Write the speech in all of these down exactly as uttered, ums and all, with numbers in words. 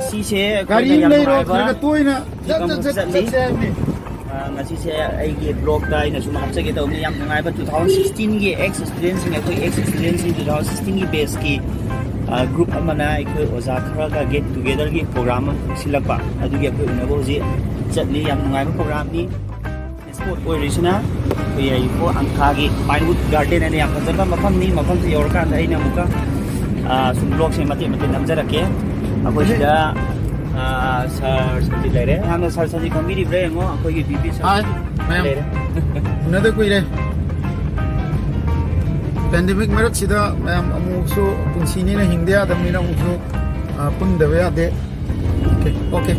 ꯁꯤꯁꯦ ꯑꯩꯈꯣꯏꯅ ꯒꯥꯔꯤ ꯑꯃ ꯌꯥꯝ ꯂꯩꯔꯣ, ꯅꯨꯡꯉꯥꯏꯕ ꯈꯔ ꯈꯔ ꯇꯣꯏꯅ ꯆꯠ ꯆꯠ ꯆꯠ ꯆꯠꯂꯤ꯫ ꯆꯠꯁꯦ ꯍꯥꯏꯕꯅꯤ꯫ ꯑ, ꯉꯁꯤꯁꯦ ꯑꯩꯒꯤ ꯕ꯭ꯂꯣꯒꯇ ꯑꯩꯅ ꯁꯨꯝ ꯍꯥꯞꯆꯒꯦ ꯇꯧꯕꯅꯤ, ꯌꯥꯝ ꯅꯨꯡꯉꯥꯏꯕ ꯇꯨ ꯊꯥꯎꯖꯟ ꯁꯤꯛꯁꯇꯤꯟꯒꯤ ꯑꯦꯛꯁ ꯑꯦꯛꯁꯄꯤꯔꯤꯌꯦꯟꯁꯁꯤꯡ, ꯑꯩꯈꯣꯏ ꯑꯦꯛꯁ ꯑꯦꯛꯁꯄꯤꯔꯤꯌꯦꯟꯁꯁꯤꯡ ꯇꯨ ꯊꯥꯎꯖꯟ ꯁꯤꯛꯁꯇꯤꯟꯒꯤ ꯕꯦꯁꯀꯤ, ꯑ, ꯒ꯭ꯔꯨꯞ ꯑꯃꯅ ꯑꯩꯈꯣꯏ ꯑꯣꯖꯥ ꯈꯔꯒ ꯒꯦꯠ ꯇꯨꯒꯦꯗꯔꯒꯤ ꯄ꯭ꯔꯣꯒ꯭ꯔꯥꯝ ꯑꯃ ꯁꯤꯜꯂꯛꯄ, ꯑꯗꯨꯒꯤ ꯑꯩꯈꯣꯏ ꯎꯅꯕ ꯍꯧꯖꯤꯛ ꯆꯠꯂꯤ꯫ ꯌꯥꯝ ꯅꯨꯡꯉꯥꯏꯕ ꯄ꯭ꯔꯣꯒ꯭ꯔꯥꯝꯅꯤ꯫ ꯏꯁꯄꯣꯠ ꯑꯣꯏꯔꯤꯁꯤꯅ ꯑꯩꯈꯣꯏ ꯌꯥꯏꯔꯤꯄꯣꯛ ꯑꯪꯈꯥꯒꯤ ꯄꯥꯏꯟꯋꯨꯠ ꯒꯥꯔꯗꯦꯟ ꯍꯥꯏꯅ ꯌꯥꯝ ꯐꯖꯕ ꯃꯐꯝꯅꯤ꯫ ꯃꯐꯝꯁꯤ ꯌꯧꯔꯀꯥꯟꯗ ꯑꯩꯅ ꯑꯃꯨꯛꯀ, ꯑ, ꯁꯨꯝ ꯕ꯭ꯂꯣꯒꯁꯦ ꯃꯇꯦꯛ ꯃꯇꯦꯛ ꯅꯝꯖꯔꯛꯀꯦ꯫ ꯑꯩꯈꯣꯏ ꯁꯤꯗ, ꯑ, ꯁꯥꯔ ꯁꯟꯖꯤꯠ ꯂꯩꯔꯦ꯫ ꯃꯌꯥꯝꯅ ꯁꯥꯔ ꯁꯟꯖꯤꯠ ꯈꯪꯕꯤꯔꯤꯕ꯭ꯔꯥ ꯌꯦꯡꯉꯣ, ꯑꯩꯈꯣꯏꯒꯤ ꯕꯤ ꯄꯤ ꯁꯥꯔ ꯍꯥꯏ, ꯃꯌꯥꯝ꯫ ꯂꯩꯔꯦ꯫ ꯎꯅꯗ ꯀꯨꯏꯔꯦ꯫ ꯄꯦꯟꯗꯦꯃꯤꯛ ꯃꯔꯛꯁꯤꯗ ꯃꯌꯥꯝ ꯑꯃꯨꯛꯁꯨ ꯄꯨꯟꯁꯤꯅꯤꯅ ꯍꯤꯡꯗ ꯌꯥꯗꯕꯅꯤꯅ ꯑꯃꯨꯛꯁꯨ, ꯑ, ꯄꯨꯟꯗꯕ ꯌꯥꯗꯦ꯫ Okay, okay.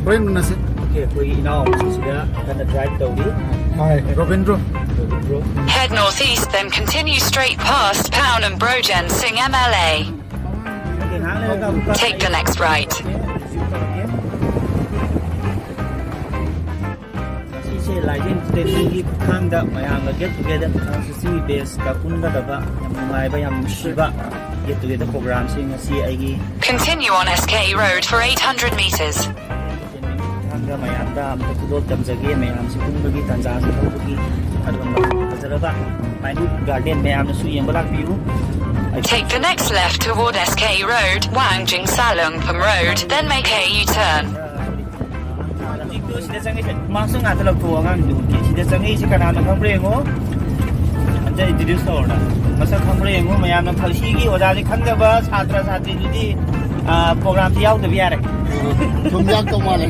ꯍꯣꯔꯦꯟ ꯎꯅꯁꯤ꯫ ꯑꯣꯀꯦ, ꯑꯩꯈꯣꯏꯒꯤ ꯏꯅꯥꯎ ꯑꯃꯁꯨ ꯁꯤꯗ ꯀꯟꯅ ꯗ꯭ꯔꯥꯏꯚ ꯇꯧꯔꯤ꯫ ꯍꯥꯏ, Robindro. Robindro. Head northeast, then continue straight past Pound and Brojen Singh M L A. Okay, ꯉꯥꯏꯍꯥꯛ ꯂꯩꯔꯒ ꯑꯃꯨꯛꯀ Take the next right. ꯉꯁꯤꯁꯦ ꯂꯥꯏꯖꯦꯟ ꯁ꯭ꯇꯦꯠꯀꯤ ꯈꯨꯠꯊꯥꯡꯗ ꯃꯌꯥꯝꯒ ꯒꯦꯠ ꯇꯨꯒꯦꯗꯔ ꯇꯨ ꯊꯥꯎꯖꯟ ꯁꯤꯛꯁꯇꯤꯟꯒꯤ ꯕꯦꯁꯀ ꯄꯨꯟꯒꯗꯕ ꯌꯥꯝ ꯅꯨꯡꯉꯥꯏꯕ, ꯌꯥꯝ ꯅꯨꯡꯁꯤꯕ ꯒꯦꯠ ꯇꯨꯒꯦꯗꯔ ꯄ꯭ꯔꯣꯒ꯭ꯔꯥꯝꯁꯤ ꯉꯁꯤ ꯑꯩꯒꯤ Continue on S K Road for eight hundred meters. ꯃꯌꯥꯝꯗ ꯑꯃꯨꯛꯇ ꯈꯨꯗꯣꯜ ꯇꯝꯖꯒꯦ꯫ ꯃꯌꯥꯝꯁꯤ ꯄꯨꯟꯕꯒꯤ ꯇꯥꯟꯖꯥꯁꯤ ꯂꯧꯕꯒꯤ ꯑꯗꯣꯝꯗ ꯐꯖꯔꯕ ꯄꯥꯏꯟꯋꯨꯠ ꯒꯥꯔꯗꯦꯟ ꯃꯌꯥꯝꯅꯁꯨ ꯌꯦꯡꯕ ꯂꯥꯛꯄꯤꯌꯨ꯫ Take the next left toward S K Road, Wangjing Salungpam Road, then make a U-turn. ꯍꯧꯖꯤꯛꯇꯣ ꯁꯤꯗ ꯆꯪꯉꯛꯏꯁꯦ, ꯃꯥꯛꯁ ꯉꯥꯛꯇ ꯂꯧꯊꯣꯛꯑꯣ ꯑꯉꯥꯡꯗꯨ꯫ ꯁꯤꯗ ꯆꯪꯉꯛꯏꯁꯦ ꯀꯅꯥꯅꯣ ꯈꯪꯕ꯭ꯔꯥ ꯌꯦꯡꯉꯣ꯫ ꯑꯝꯇ introduce ꯇꯧꯔꯣꯅ꯫ ꯃꯁꯛ ꯈꯪꯕ꯭ꯔꯥ ꯌꯦꯡꯉꯣ꯫ ꯃꯌꯥꯝꯅ ꯈ-, ꯁꯤꯒꯤ ꯑꯣꯖꯥꯁꯦ ꯈꯪꯗꯕ ꯁꯥꯇ꯭ꯔ ꯁꯥꯇ꯭ꯔꯤꯗꯨꯗꯤ, ꯑ, ꯄ꯭ꯔꯣꯒ꯭ꯔꯥꯝꯁꯤ ꯌꯥꯎꯗꯕ ꯌꯥꯔꯦ꯫ ꯊꯨꯝ ꯌꯥꯛꯇꯧ ꯃꯥꯜꯂꯦ꯫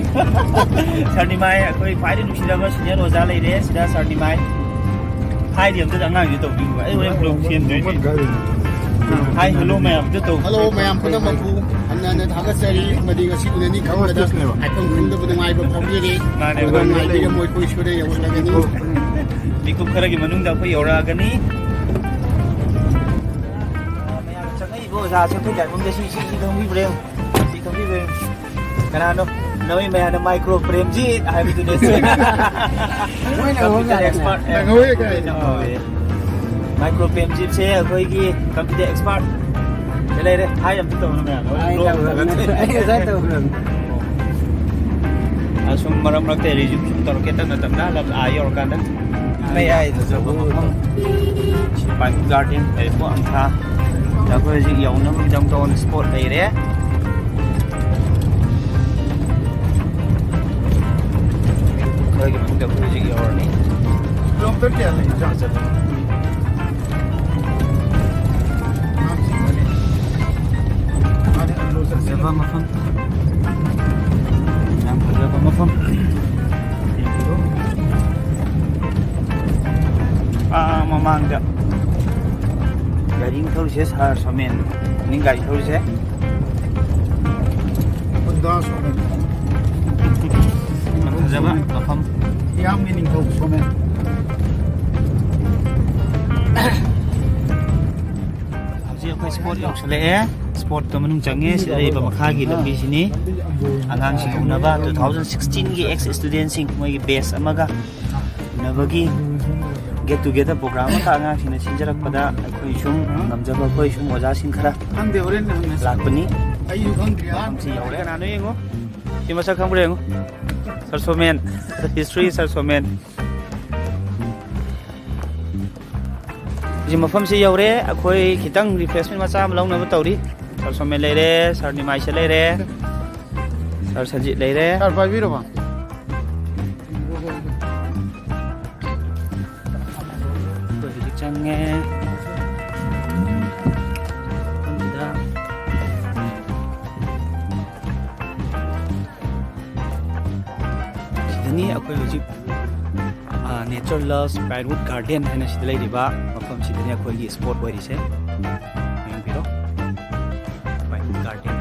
ꯁꯥꯔ ꯅꯤꯃꯥꯏ, ꯑꯩꯈꯣꯏ ꯈ꯭ꯋꯥꯏꯗꯒꯤ ꯅꯨꯡꯁꯤꯔꯕ ꯁꯤꯅꯤꯌꯔ ꯑꯣꯖꯥ ꯂꯩꯔꯦ ꯁꯤꯗ, ꯁꯥꯔ ꯅꯤꯃꯥꯏ꯫ ꯍꯥꯏꯗꯤ ꯑꯝꯇ ꯑꯉꯥꯡꯁꯦ ꯇꯧꯕꯤꯌꯨ꯫ ꯑꯩ ꯍꯣꯔꯦꯟ ꯕ꯭ꯂꯣꯛ ꯁꯦꯝꯗꯣꯏꯅꯤ꯫ ꯍꯥꯏ, ꯍꯜꯂꯣ ꯃꯌꯥꯝꯗ ꯇꯧ꯫ ꯍꯜꯂꯣ ꯃꯌꯥꯝ ꯄꯨꯝꯅꯃꯛꯄꯨ ꯍꯟꯅ ꯍꯟꯅ ꯊꯥꯒꯠꯆꯔꯤ꯫ ꯑꯃꯗꯤ ꯉꯁꯤ ꯎꯅꯅꯤ ꯈꯪꯕꯗ ꯍꯥꯏꯐꯝ ꯈꯪꯗꯕ ꯅꯨꯡꯉꯥꯏꯕ ꯐꯥꯎꯖꯔꯤ꯫ ꯃꯥꯅꯦ, ꯑꯗꯨꯒ ꯃꯥꯅꯦ꯫ ꯉꯥꯏꯕꯤꯔꯝꯃꯣ, ꯑꯩꯈꯣꯏ ꯁꯣꯏꯗꯅ ꯌꯧꯁꯤꯜꯂꯒꯅꯤ꯫ ꯃꯤꯀꯨꯞ ꯈꯔꯒꯤ ꯃꯅꯨꯡꯗ ꯑꯩꯈꯣꯏ ꯌꯧꯔꯛꯑꯒꯅꯤ꯫ ꯃꯌꯥꯝ ꯆꯪꯉꯛꯏꯕ ꯑꯣꯖꯥꯁꯦ ꯑꯩꯈꯣꯏ ꯂꯥꯏꯕꯨꯡꯗ ꯁꯤ, ꯁꯤ, ꯁꯤ ꯈꯪꯕꯤꯕ꯭ꯔꯥ ꯌꯦꯡꯉꯨ꯫ ꯁꯤ ꯈꯪꯕꯤꯕ꯭ꯔꯥ ꯌꯦꯡꯉꯨ꯫ ꯀꯅꯥꯅꯣ? ꯅꯣꯏ ꯃꯌꯥꯝꯅ ꯃꯥꯏꯀ꯭ꯔꯣ ꯄ꯭ꯔꯦꯝꯖꯤꯠ ꯍꯥꯏꯕꯗꯨꯅꯦ꯫ ꯃꯣꯏꯅ ꯀꯝꯄ꯭ꯌꯨꯇꯔ ꯍꯣꯠꯅꯔꯦ꯫ ꯑꯦꯛꯁꯄꯥꯔꯠ꯫ ꯅꯪꯍꯧꯋꯦ ꯀꯥꯏꯅ꯫ ꯅꯪꯍꯧꯋꯦ꯫ ꯃꯥꯏꯀ꯭ꯔꯣ ꯄ꯭ꯔꯦꯝꯖꯤꯠꯁꯦ ꯑꯩꯈꯣꯏꯒꯤ ꯀꯝꯄ꯭ꯌꯨꯇꯔ ꯑꯦꯛꯁꯄꯥꯔꯠ꯫ ꯂꯩꯔꯦ, ꯍꯥꯏ ꯑꯝꯇ ꯇꯧꯅꯨ ꯃꯌꯥꯝ꯫ ꯍꯥꯏ ꯇꯧꯈ꯭ꯔꯕꯅꯦ꯫ ꯑꯩ ꯉꯁꯥꯏ ꯇꯧꯈ꯭ꯔꯕꯅꯦ꯫ ꯑꯁꯨꯝ ꯃꯔꯛ ꯃꯔꯛꯇ resume ꯁꯨꯝ ꯇꯧꯔꯛꯀꯦ, ꯇꯞꯅ ꯇꯞꯅ ꯂꯝ ꯑꯥ ꯌꯧꯔꯀꯥꯟꯗ꯫ ꯃꯌꯥꯏꯗ ꯖꯒꯣꯏ ꯃꯐꯝ꯫ ꯁꯤ Pine Garden ꯂꯩꯔꯦꯀꯣ, ꯑꯪꯊꯥ꯫ ꯑꯗ ꯑꯩꯈꯣꯏ ꯍꯧꯖꯤꯛ ꯌꯧꯅꯕꯒꯤꯗꯃꯛꯇ on spot ꯂꯩꯔꯦ꯫ ꯈꯔꯒꯤ ꯃꯇꯨꯡꯗ ꯑꯩꯈꯣꯏ ꯍꯧꯖꯤꯛ ꯌꯧꯔꯅꯤ꯫ Kilometer ꯀꯌꯥ ꯂꯩ? ꯐꯖꯕ꯫ ꯐꯖꯕ ꯃꯐꯝ꯫ ꯌꯥꯝ ꯐꯖꯕ ꯃꯐꯝ꯫ ꯑꯥ, ꯃꯃꯥꯡꯗ ꯒꯥꯔꯤ ꯊꯧꯔꯤꯁꯦ ꯁꯥꯔ ꯁꯣꯃꯦꯟ꯫ ꯅꯤꯡ ꯒꯥꯔꯤ ꯊꯧꯔꯤꯁꯦ? Honda showman. ꯌꯥꯝ ꯐꯖꯕ ꯃꯐꯝ꯫ ꯏꯌꯥꯝꯒꯤ ꯅꯤꯡꯊꯧ ꯁꯣꯃꯦꯟ꯫ ꯍꯧꯖꯤꯛ ꯑꯩꯈꯣꯏ spot ꯌꯧꯁꯜꯂꯛꯑꯦ꯫ Spotꯇ ꯃꯅꯨꯡ ꯆꯪꯉꯦ꯫ ꯁꯤꯗ ꯂꯩꯔꯤꯕ ꯃꯈꯥꯒꯤ ꯂꯝꯕꯤꯁꯤꯅꯤ꯫ ꯑꯉꯥꯡꯁꯤꯡ ꯎꯅꯕ, two thousand sixteenꯒꯤ ex studentꯁꯤꯡ, ꯃꯣꯏꯒꯤ batch ꯑꯃꯒ ꯎꯅꯕꯒꯤ get together program ꯑꯃꯈꯛ ꯑꯉꯥꯡꯁꯤꯡꯅ ꯁꯤꯟꯖꯔꯛꯄꯗ ꯑꯩꯈꯣꯏ ꯁꯨꯝ ꯉꯝꯖꯕ, ꯑꯩꯈꯣꯏ ꯁꯨꯝ ꯑꯣꯖꯥꯁꯤꯡ ꯈꯔ ꯈꯪꯗꯦ, ꯍꯣꯔꯦꯟ ꯍꯪꯅꯁꯤ꯫ ꯂꯥꯛꯄꯅꯤ꯫ ꯑꯩꯁꯨ ꯈꯪꯗ꯭ꯔꯤ, ꯑꯍꯥꯟꯕ꯫ ꯃꯐꯝꯁꯤ ꯌꯧꯔꯦ꯫ ꯀꯅꯥꯅꯣ ꯌꯦꯡꯉꯣ꯫ ꯁꯤ ꯃꯁꯛ ꯈꯪꯕ꯭ꯔꯥ ꯌꯦꯡꯉꯣ꯫ ꯁꯥꯔ ꯁꯣꯃꯦꯟ, history ꯁꯥꯔ ꯁꯣꯃꯦꯟ꯫ ꯍꯧꯖꯤꯛ ꯃꯐꯝꯁꯤ ꯌꯧꯔꯦ꯫ ꯑꯩꯈꯣꯏ ꯈꯤꯇꯪ refreshment ꯃꯆꯥ ꯑꯃ ꯂꯧꯅꯕ ꯇꯧꯔꯤ꯫ ꯁꯥꯔ ꯁꯣꯃꯦꯟ ꯂꯩꯔꯦ, ꯁꯥꯔ ꯅꯤꯃꯥꯏꯁ ꯂꯩꯔꯦ, ꯁꯥꯔ ꯁꯟꯖꯤꯠ ꯂꯩꯔꯦ꯫ ꯁꯥꯔ, ꯄꯥꯏꯕꯤꯔꯣ꯫ ꯑꯩꯈꯣꯏ ꯍꯧꯖꯤꯛ ꯆꯪꯉꯦ꯫ ꯃꯐꯝꯁꯤꯗ꯫ ꯁꯤꯗꯅꯤ ꯑꯩꯈꯣꯏ ꯍꯧꯖꯤꯛ, ꯑ, Nature Loves Pinewood Garden ꯍꯥꯏꯅ ꯁꯤꯗ ꯂꯩꯔꯤꯕ ꯃꯐꯝꯁꯤꯗꯅꯤ ꯑꯩꯈꯣꯏꯒꯤ spot ꯑꯣꯏꯔꯤꯁꯦ꯫ ꯌꯦꯡꯕꯤꯔꯣ, Pinewood Garden꯫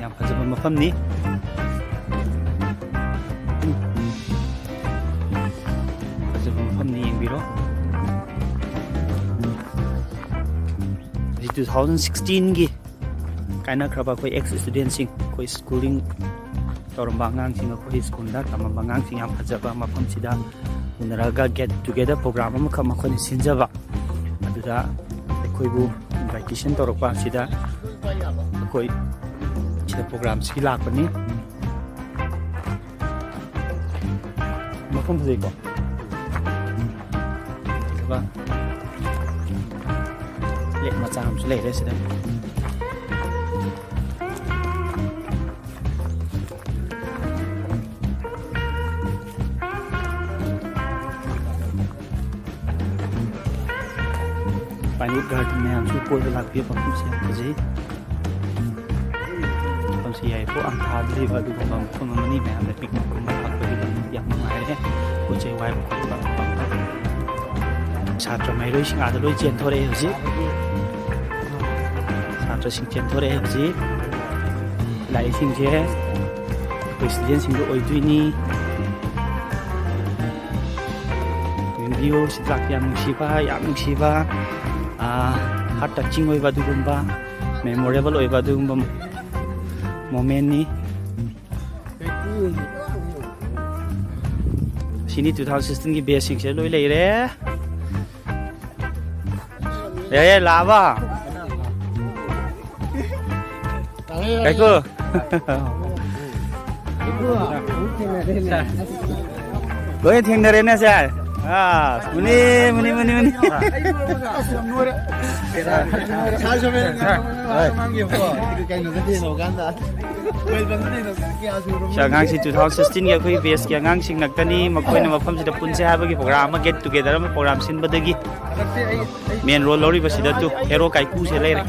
ꯌꯥꯝ ꯐꯖꯕ ꯃꯐꯝꯅꯤ꯫ ꯐꯖꯕ ꯃꯐꯝꯅꯤ, ꯌꯦꯡꯕꯤꯔꯣ꯫ ꯍꯧꯖꯤꯛ two thousand sixteenꯒꯤ ꯀꯥꯏꯅꯈ꯭ꯔꯕ ꯑꯩꯈꯣꯏ ex studentꯁꯤꯡ, ꯑꯩꯈꯣꯏ schooling ꯇꯧꯔꯝꯕ ꯑꯉꯥꯡꯁꯤꯡ, ꯑꯩꯈꯣꯏ schoolꯗ ꯇꯝꯃꯝꯕ ꯑꯉꯥꯡꯁꯤꯡ ꯌꯥꯝ ꯐꯖꯕ ꯃꯐꯝꯁꯤꯗ ꯎꯅꯔꯒ get together program ꯑꯃꯈꯛ ꯃꯈꯣꯏꯅ ꯁꯤꯟꯖꯕ꯫ ꯑꯗꯨꯗ ꯑꯩꯈꯣꯏꯕꯨ ꯏꯟꯚꯥꯏꯇꯦꯁꯟ ꯇꯧꯔꯛꯄ ꯑꯁꯤꯗ ꯑꯩꯈꯣꯏ ꯁꯤꯗ ꯄ꯭ꯔꯣꯒ꯭ꯔꯥꯝꯁꯤꯒꯤ ꯂꯥꯛꯄꯅꯤ꯫ ꯃꯐꯝ ꯐꯖꯩꯀꯣ꯫ ꯑꯗꯨꯒ ꯂꯦꯛ ꯃꯆꯥ ꯑꯃꯁꯨ ꯂꯩꯔꯦ ꯁꯤꯗ꯫ ꯄꯥꯏꯟꯋꯨꯠ ꯒꯥꯔꯗꯦꯟ ꯃꯌꯥꯝꯁꯨ ꯀꯣꯏꯕ ꯂꯥꯛꯄꯤꯌꯨ꯫ ꯃꯐꯝꯁꯦ ꯌꯥꯝ ꯐꯖꯩ꯫ ꯃꯐꯝꯁꯦ ꯌꯥꯏꯐꯧ ꯑꯝꯊꯥꯗ ꯂꯩꯕ ꯑꯗꯨꯒꯨꯝꯕ ꯃꯐꯝ ꯑꯃꯅꯤ꯫ ꯃꯌꯥꯝꯅ ꯄꯤꯛꯅꯤꯛ ꯀꯨꯝꯕ ꯂꯥꯛꯄꯒꯤꯗꯃꯛ ꯌꯥꯝ ꯅꯨꯡꯉꯥꯏꯔꯦ꯫ ꯄꯣꯠ ꯆꯩ ꯋꯥꯏꯕ ꯈꯣꯠꯄ꯫ ꯁꯥꯇ꯭ꯔ ꯃꯍꯩꯔꯣꯏꯁꯤꯡ ꯑꯥꯗ ꯂꯣꯏ ꯆꯦꯟꯊꯣꯔꯛꯑꯦ ꯍꯧꯖꯤꯛ꯫ ꯁꯥꯇ꯭ꯔꯁꯤꯡ ꯆꯦꯟꯊꯣꯔꯛꯑꯦ ꯍꯧꯖꯤꯛ꯫ ꯂꯥꯛꯏꯁꯤꯡꯁꯦ ꯑꯩꯈꯣꯏ ꯁ꯭ꯇꯨꯗꯦꯟꯁꯤꯡꯗꯣ ꯑꯣꯏꯗꯣꯏꯅꯤ꯫ ꯌꯦꯡꯕꯤꯌꯨ, ꯁꯤꯗ ꯂꯥꯛꯄ ꯌꯥꯝ ꯅꯨꯡꯁꯤꯕ, ꯌꯥꯝ ꯅꯨꯡꯁꯤꯕ, ꯍꯥꯔꯠ ꯇꯆꯤꯡ ꯑꯣꯏꯕ ꯑꯗꯨꯒꯨꯝꯕ, ꯃꯦꯃꯣꯔꯦꯕꯜ ꯑꯣꯏꯕ ꯑꯗꯨꯒꯨꯝꯕ ꯃꯣꯃꯦꯟꯅꯤ꯫ ꯁꯤꯅꯤ ꯇꯨ ꯊꯥꯎꯖꯟ ꯁꯤꯛꯁꯇꯤꯟꯒꯤ ꯕꯦꯁꯁꯤꯡꯁꯦ ꯂꯣꯏ ꯂꯩꯔꯦ꯫ ꯌꯥꯏ, ꯌꯥꯏ, ꯂꯥꯛꯑꯕ? ꯀꯥꯏꯀꯨ꯫ ꯂꯣꯏ ꯊꯦꯡꯅꯔꯦꯅꯦ ꯁꯦ꯫ ꯑꯥ, ꯃꯨꯅꯤ, ꯃꯨꯅꯤ, ꯃꯨꯅꯤ, ꯃꯨꯅꯤ꯫ ꯁꯤ ꯑꯉꯥꯡꯁꯤ ꯇꯨ ꯊꯥꯎꯖꯟ ꯁꯤꯛꯁꯇꯤꯟꯒꯤ ꯑꯩꯈꯣꯏ ꯕꯦꯁꯀꯤ ꯑꯉꯥꯡꯁꯤꯡ ꯉꯥꯛꯇꯅꯤ꯫ ꯃꯈꯣꯏꯅ ꯃꯐꯝꯁꯤꯗ ꯄꯨꯟꯁꯦ ꯍꯥꯏꯕꯒꯤ ꯄ꯭ꯔꯣꯒ꯭ꯔꯥꯝ ꯑꯃ, ꯒꯦꯠ ꯇꯨꯒꯦꯗꯔ ꯑꯃ ꯄ꯭ꯔꯣꯒ꯭ꯔꯥꯝ ꯁꯤꯟꯕꯗꯒꯤ ꯃꯦꯟ ꯔꯣꯜ ꯂꯧꯔꯤꯕꯁꯤꯗ ꯇꯨ ꯍꯦꯔꯣ ꯀꯥꯏꯀꯨꯁꯦ ꯂꯩꯔꯦ꯫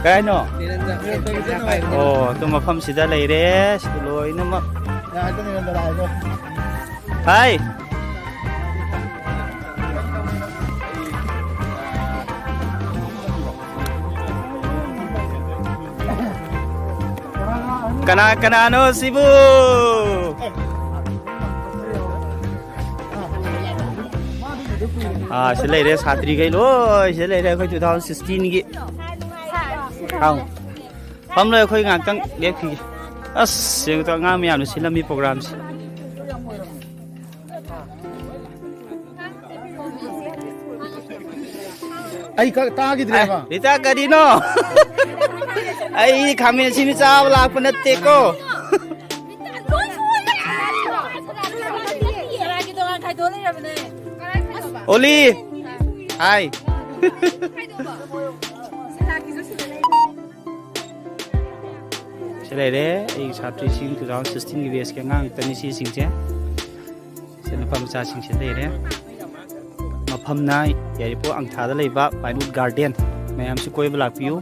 ꯀꯩ ꯍꯥꯏꯅꯣ? ꯑꯣ, ꯑꯗꯨ ꯃꯐꯝꯁꯤꯗ ꯂꯩꯔꯦ꯫ ꯁꯤꯗ ꯂꯣꯏꯅꯃꯛ꯫ ꯍꯥꯏ꯫ ꯀꯅꯥ ꯀꯅꯥꯅꯣ ꯁꯤꯕꯨ? ꯑꯥ, ꯁꯤ ꯂꯩꯔꯦ, ꯁꯥꯇ꯭ꯔꯤꯈꯩ ꯂꯣꯏ ꯁꯤꯗ ꯂꯩꯔꯦ꯫ ꯑꯩꯈꯣꯏ ꯇꯨ ꯊꯥꯎꯖꯟ ꯁꯤꯛꯁꯇꯤꯟꯒꯤ꯫ ꯑꯥꯎ꯫ ꯐꯝꯂꯣꯏ, ꯑꯩꯈꯣꯏ ꯉꯥꯛꯇꯪ ꯂꯦꯞꯈꯤꯒꯦ꯫ ꯑꯁ, ꯌꯦꯡꯉꯨ ꯇꯨ, ꯑꯉꯥꯡ ꯃꯌꯥꯝꯅ ꯁꯤꯜꯂꯝꯃꯤ ꯄ꯭ꯔꯣꯒ꯭ꯔꯥꯝꯁꯦ꯫ ꯑꯩ ꯀ-, ꯇꯥꯈꯤꯗ꯭ꯔꯦꯕ꯫ ꯑꯦ, ꯔꯤꯇꯥ, ꯀꯔꯤꯅꯣ? ꯑꯩ ꯈꯥꯃꯦꯟ ꯑꯁꯤꯟꯕꯤ ꯆꯥꯕ ꯂꯥꯛꯄ ꯅꯠꯇꯦꯀꯣ꯫ ꯑꯣꯂꯤ! ꯍꯥꯏ! ꯁꯤ ꯂꯩꯔꯦ, ꯑꯩꯒꯤ ꯁꯥꯇ꯭ꯔꯤꯁꯤꯡ, two thousand sixteen ꯒꯤ batch ꯀꯤ ꯑꯉꯥꯡ ꯉꯥꯛꯇꯅꯤ ꯁꯤꯁꯤꯡꯁꯦ꯫ ꯁꯤ ꯅꯨꯄꯥ ꯃꯆꯥꯁꯤꯡꯁꯦ ꯂꯩꯔꯦ꯫ ꯃꯐꯝꯅ ꯌꯥꯏꯔꯤꯄꯣꯛ ꯑꯪꯊꯥꯗ ꯂꯩꯕ Pinewood Garden꯫ ꯃꯌꯥꯝꯁꯨ ꯀꯣꯏꯕ ꯂꯥꯛꯄꯤꯌꯨ꯫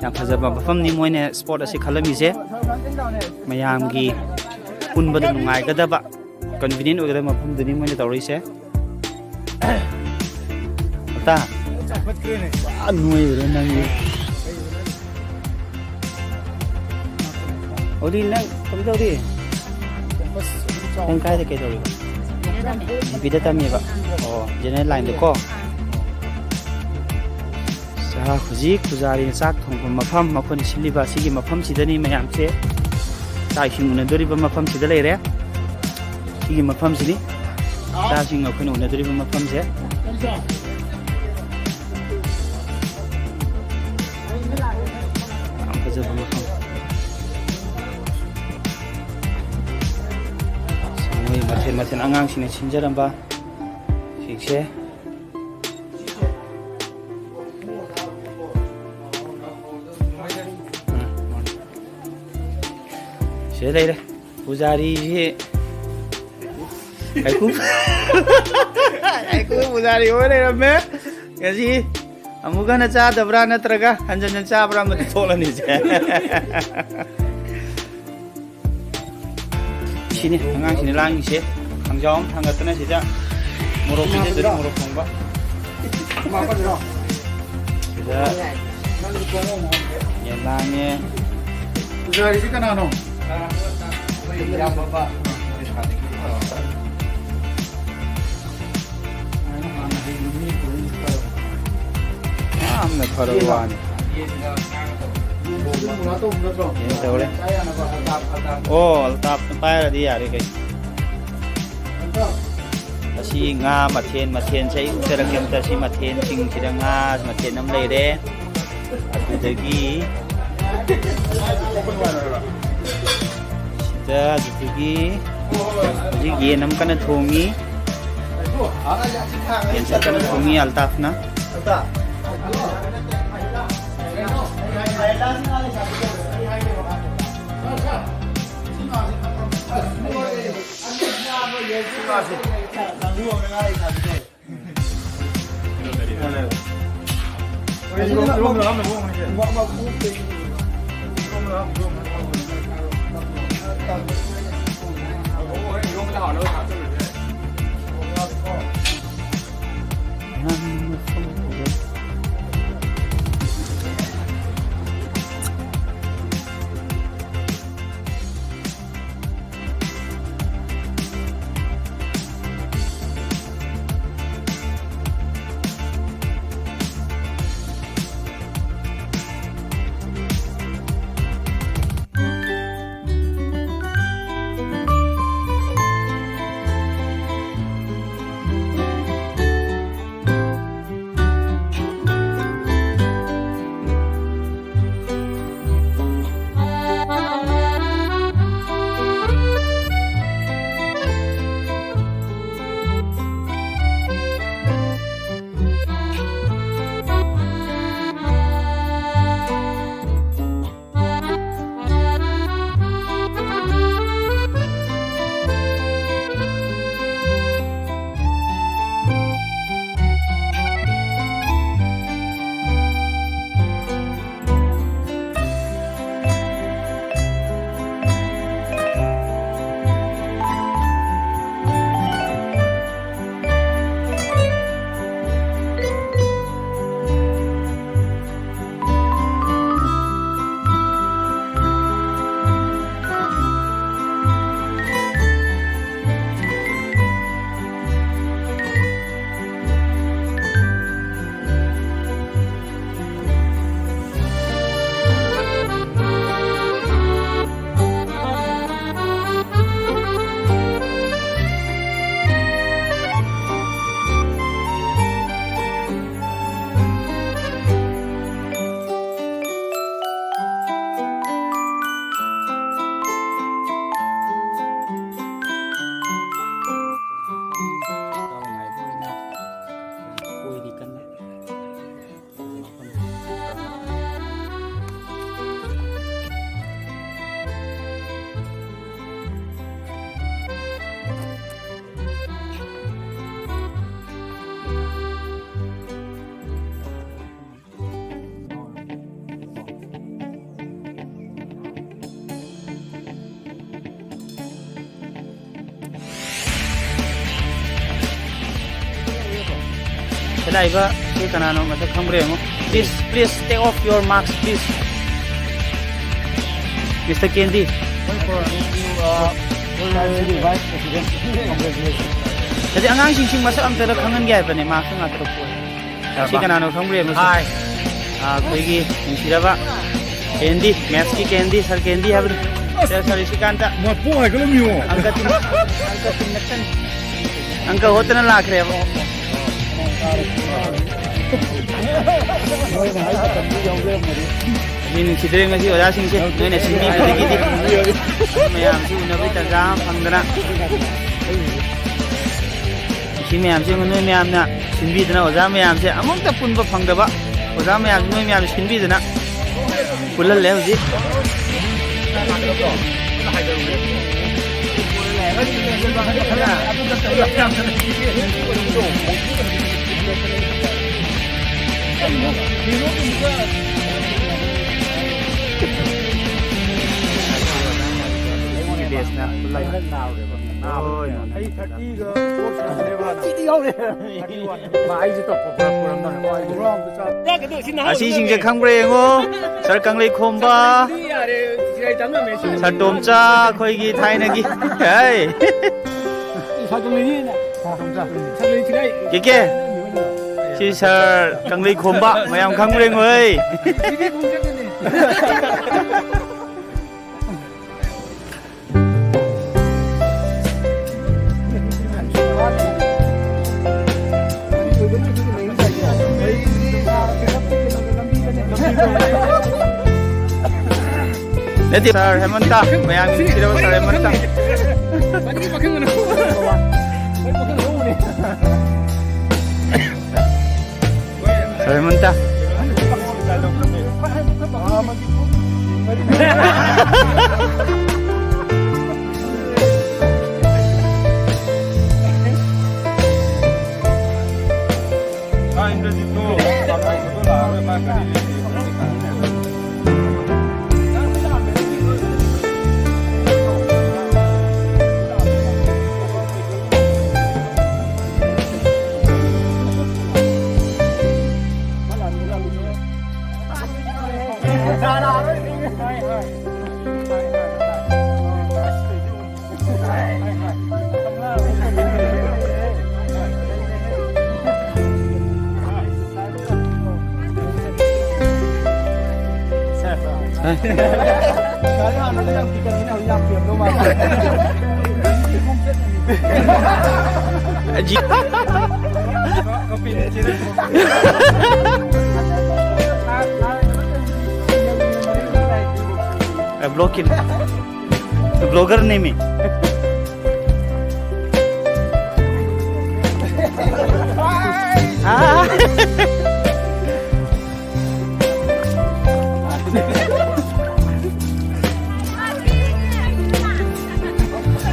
ꯌꯥꯝ ꯐꯖꯕ ꯃꯐꯝꯅꯤ ꯃꯣꯏꯅ spot ꯑꯁꯤ ꯈꯜꯂꯝꯃꯤꯁꯦ꯫ ꯃꯌꯥꯝꯒꯤ ꯄꯨꯟꯕꯗ ꯅꯨꯡꯉꯥꯏꯒꯗꯕ, convenient ꯑꯣꯏꯒꯗꯕ ꯃꯐꯝꯗꯨꯅꯤ ꯃꯣꯏꯅ ꯇꯧꯔꯤꯁꯦ꯫ ꯑꯇꯥ꯫ ꯆꯥꯎꯈꯠꯈ꯭ꯔꯦꯅꯦ꯫ ꯄꯨꯔꯥ ꯅꯣꯏꯈ꯭ꯔꯦ ꯅꯪꯒꯤ꯫ ꯑꯗꯨꯗꯤ ꯅꯪ ꯀꯩꯅꯣ ꯇꯧꯗꯤ? Campus ꯑꯗꯨꯝ ꯆꯥꯎ-, ꯅꯪ ꯀꯥꯏꯗ ꯀꯩ ꯇꯧꯔꯤꯕ? ꯖꯤ ꯄꯤꯗ ꯇꯝꯃꯦꯕ? ꯑꯣ, general line ꯗꯀꯣ? ꯆꯥ-, ꯍꯧꯖꯤꯛ ꯄꯨꯖꯥꯔꯤꯅ ꯆꯥꯛ ꯊꯣꯡꯕ ꯃꯐꯝ, ꯃꯈꯣꯏꯅ ꯁꯤꯜꯂꯤꯕ ꯑꯁꯤꯒꯤ ꯃꯐꯝꯁꯤꯗꯅꯤ ꯃꯌꯥꯝꯁꯦ ꯆꯥꯛ ꯏꯁꯤꯡ ꯎꯅꯗꯣꯔꯤꯕ ꯃꯐꯝꯁꯤꯗ ꯂꯩꯔꯦ꯫ ꯁꯤꯒꯤ ꯃꯐꯝꯁꯤꯅꯤ ꯆꯥꯛꯁꯤꯡ ꯑꯩꯈꯣꯏꯅ ꯎꯅꯗꯣꯔꯤꯕ ꯃꯐꯝꯁꯦ꯫ ꯌꯥꯝ ꯐꯖꯕ ꯃꯐꯝ꯫ ꯃꯣꯏ ꯃꯊꯦꯜ ꯃꯊꯦꯜ ꯑꯉꯥꯡꯁꯤꯡꯅ ꯁꯤꯟꯖꯔꯝꯕ ꯁꯤꯡꯁꯦ꯫ ꯁꯤꯗ ꯂꯩꯔꯦ꯫ ꯄꯨꯖꯥꯔꯤꯁꯤ ꯀꯥꯏꯀꯨ꯫ ꯀꯥꯏꯀꯨ ꯄꯨꯖꯥꯔꯤ ꯑꯣꯏ ꯂꯩꯔꯝꯃꯦ꯫ ꯉꯁꯤ ꯑꯃꯨꯛ ꯍꯟꯅ ꯆꯥꯗꯕ꯭ꯔꯥ ꯅꯠꯇ꯭ꯔꯒ ꯍꯟꯖꯟ ꯍꯟꯖꯟ ꯆꯥꯕ꯭ꯔꯥ ꯑꯃꯗꯤ ꯊꯣꯛꯂꯅꯤꯁꯦ꯫ ꯁꯤꯅꯤ ꯑꯉꯥꯡꯁꯤꯅ ꯂꯥꯡꯉꯤꯁꯦ꯫ ꯈꯥꯡꯖꯥꯎ ꯑꯃ ꯊꯥꯡꯒꯠꯇꯅ ꯁꯤꯗ ꯃꯣꯔꯣꯛ ꯄꯤꯖꯗꯣꯔꯤ, ꯃꯣꯔꯣꯛ ꯊꯣꯡꯕ꯫ ꯁꯤꯗ ꯌꯦꯟ ꯂꯥꯡꯉꯦ꯫ ꯄꯨꯖꯥꯔꯤꯁꯤ ꯀꯅꯥꯅꯣ? ꯌꯥꯝꯅ ꯐꯔꯕ ꯋꯥꯅꯤ꯫ ꯌꯦꯟ ꯇꯧꯔꯦ꯫ ꯑꯣ, ꯑꯜꯇꯥꯞꯅ ꯄꯥꯏꯔꯗꯤ ꯌꯥꯔꯦ ꯀꯩꯅꯣ꯫ ꯑꯁꯤ ꯉꯥ ꯃꯊꯦꯜ, ꯃꯊꯦꯜꯁꯦ ꯑꯩ ꯎꯠꯆꯔꯛꯀꯦ ꯑꯝꯇ꯫ ꯁꯤ ꯃꯊꯦꯜꯁꯤꯡꯁꯤꯗ ꯉꯥ ꯃꯊꯦꯜ ꯑꯃ ꯂꯩꯔꯦ꯫ ꯑꯗꯨꯗꯒꯤ ꯁꯤꯗ, ꯑꯗꯨꯗꯒꯤ ꯍꯧꯖꯤꯛ ꯌꯦꯟ ꯑꯃ ꯀꯟꯅ ꯊꯣꯡꯉꯤ꯫ ꯌꯦꯟꯁꯥ ꯀꯟꯅ ꯊꯣꯡꯉꯤ ꯑꯜꯇꯥꯐꯅ꯫ ꯂꯥꯛꯏꯕ ꯁꯤ ꯀꯅꯥꯅꯣ ꯃꯁꯛ ꯈꯪꯕ꯭ꯔꯥ ꯌꯦꯡꯉꯣ꯫ Please, please take off your mask, please. Mister Candy. ꯍꯥꯏꯗꯤ ꯑꯉꯥꯡꯁꯤꯡꯁꯤ ꯃꯁꯛ ꯑꯝꯇꯗ ꯈꯪꯍꯟꯒꯦ ꯍꯥꯏꯕꯅꯦ, mask ꯉꯥꯛꯇ ꯎꯞꯄꯣ꯫ ꯁꯤ ꯀꯅꯥꯅꯣ ꯈꯪꯕ꯭ꯔꯥ ꯌꯦꯡꯉꯣ ꯁꯤ꯫ ꯑꯥ, ꯑꯩꯈꯣꯏꯒꯤ ꯅꯨꯡꯁꯤꯔꯕ ꯀꯦꯟꯗꯤ, maths ꯀꯤ ꯀꯦꯟꯗꯤ, sir ꯀꯦꯟꯗꯤ ꯍꯥꯏꯕꯗꯣ꯫ Sir, sir ꯔꯤꯁꯤꯀꯥꯟꯇ꯫ ꯃꯄꯨ ꯍꯥꯏꯒꯠꯂꯝꯃꯤꯉꯣ꯫ ꯑꯪꯀ ꯇꯤꯟ-, ꯑꯪꯀ ꯇꯤꯟ ꯅꯛꯁꯟ-, ꯑꯪꯀ ꯍꯣꯠꯇꯅ ꯂꯥꯛꯈ꯭ꯔꯦꯕ꯫ ꯃꯤ ꯅꯨꯡꯁꯤꯗ꯭ꯔꯦ ꯉꯁꯤ ꯑꯣꯖꯥꯁꯤꯡꯁꯦ, ꯅꯣꯏꯅ ꯁꯤꯟꯕꯤꯕꯗꯒꯤꯗꯤ ꯃꯌꯥꯝꯁꯤ ꯎꯅꯕꯒꯤ ꯇꯟꯖꯥ ꯑꯃ ꯐꯪꯗꯅ꯫ ꯁꯤ ꯃꯌꯥꯝꯁꯦ ꯅꯣꯏ ꯃꯌꯥꯝꯅ ꯁꯤꯟꯕꯤꯗꯅ, ꯑꯣꯖꯥ ꯃꯌꯥꯝꯁꯦ ꯑꯃꯨꯛꯇ ꯄꯨꯟꯕ ꯐꯪꯗꯕ ꯑꯣꯖꯥ ꯃꯌꯥꯝꯁꯦ ꯅꯣꯏ ꯃꯌꯥꯝꯅ ꯁꯤꯟꯕꯤꯗꯅ ꯄꯨꯜꯍꯜꯂꯦ ꯍꯧꯖꯤꯛ꯫ ꯑꯩ ꯊꯥꯔꯇꯤꯒ ꯐꯣꯔ ꯁꯨꯔꯦꯕ꯫ ꯊꯥꯔꯇꯤ ꯌꯥꯎꯔꯦ꯫ Thirty one. ꯃꯥ ꯑꯩꯁꯦ ꯇꯣꯞ ꯄꯨꯔꯛꯄ ꯄꯨꯔꯝꯗꯕꯅꯦ꯫ ꯃꯥ ꯑꯩꯁꯦ ꯄꯨꯔꯥ ꯑꯝꯇ ꯆꯥ-, ꯑꯁꯤꯁꯤꯡꯁꯦ ꯈꯪꯕ꯭ꯔꯥ ꯌꯦꯡꯉꯣ꯫ Sir ꯀꯪꯂꯩꯈꯣꯝꯕ꯫ ꯌꯥꯔꯦ, ꯆꯤꯔꯥꯏ ꯇꯥꯟꯅꯔꯝꯃꯦ, ꯁꯤ꯫ Sir ꯇꯣꯝꯆꯥ, ꯑꯩꯈꯣꯏꯒꯤ ꯊꯥꯏꯅꯒꯤ꯫ ꯍꯩ꯫ ꯁꯥ ꯀꯪꯂꯩꯅꯤꯅ꯫ ꯁꯥ ꯇꯣꯝꯆꯥ꯫ ꯁꯥ ꯀꯪꯂꯩ ꯆꯤꯔꯥꯏ꯫ ꯀꯦ ꯀꯦ꯫ ꯁꯤ Sir ꯀꯪꯂꯩꯈꯣꯝꯕ, ꯃꯌꯥꯝ ꯈꯪꯕ꯭ꯔꯥ ꯌꯦꯡꯉꯣ, ꯍꯩ꯫ ꯁꯤꯗꯤ ꯈꯣꯡꯆꯠꯇꯅꯦ꯫ ꯅꯠꯇꯦ, Sir ꯍꯦꯃꯟꯇ, ꯃꯌꯥꯝꯒꯤ ꯅꯨꯡꯁꯤꯔꯕ Sir ꯍꯦꯃꯟꯇ꯫ ꯁꯔꯃꯟꯇ꯫ ꯒꯥꯔꯤ ꯍꯥꯟꯅꯗꯤ ꯌꯥꯝ ꯀꯤꯒꯟꯕꯅꯦ, ꯍꯧꯖꯤꯛ ꯌꯥꯝ ꯀꯤꯔꯝꯗꯧ ꯃꯥꯜꯂꯦ꯫ ꯕ꯭ꯂꯣꯛꯀꯤ ꯕ꯭ꯂꯣꯒꯔꯅꯦꯃꯤ꯫ ꯑꯥ꯫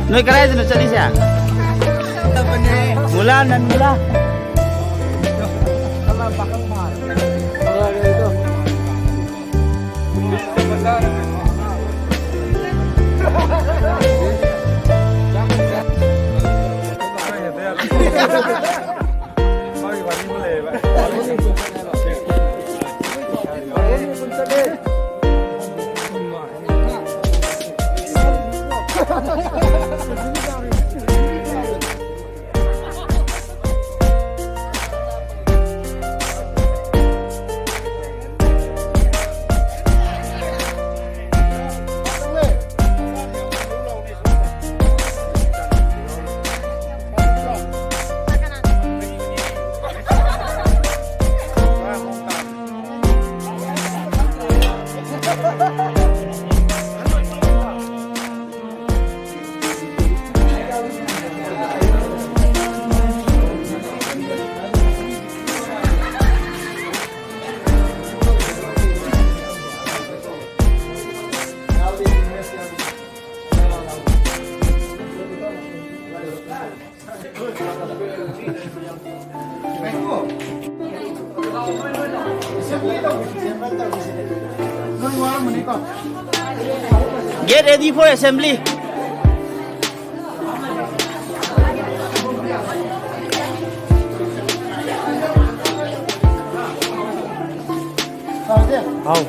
ꯅꯣꯏ ꯀꯗꯥꯏꯗꯅꯣ ꯆꯠꯂꯤꯁꯦ? ꯃꯨꯂꯥ, ꯅꯟ ꯃꯨꯂꯥ꯫ Get ready for assembly. ꯍꯥꯎ꯫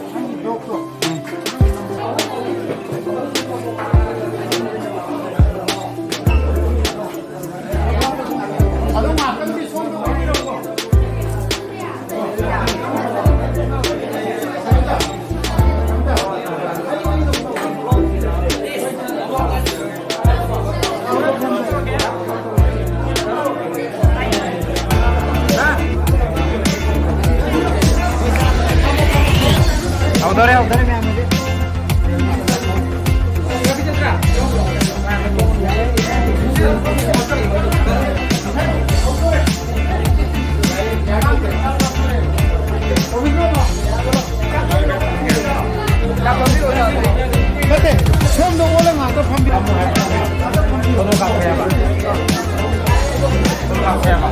ꯇꯧꯔꯦ, ꯍꯧꯗꯣꯔꯦ ꯃꯌꯥꯝ ꯍꯧꯖꯤꯛ꯫ ꯅꯠꯇꯦ, ꯁꯣꯝꯗ ꯑꯣꯜꯂ ꯉꯥꯛꯇ ꯐꯝꯕꯤꯔꯝꯃꯣ ꯍꯥꯏꯕ꯫ ꯐꯣꯇꯣ ꯀꯥꯞꯄꯦ ꯍꯥꯏꯕ꯫ ꯐꯣꯇꯣ ꯀꯥꯞꯄꯦ ꯍꯥꯏꯕ꯫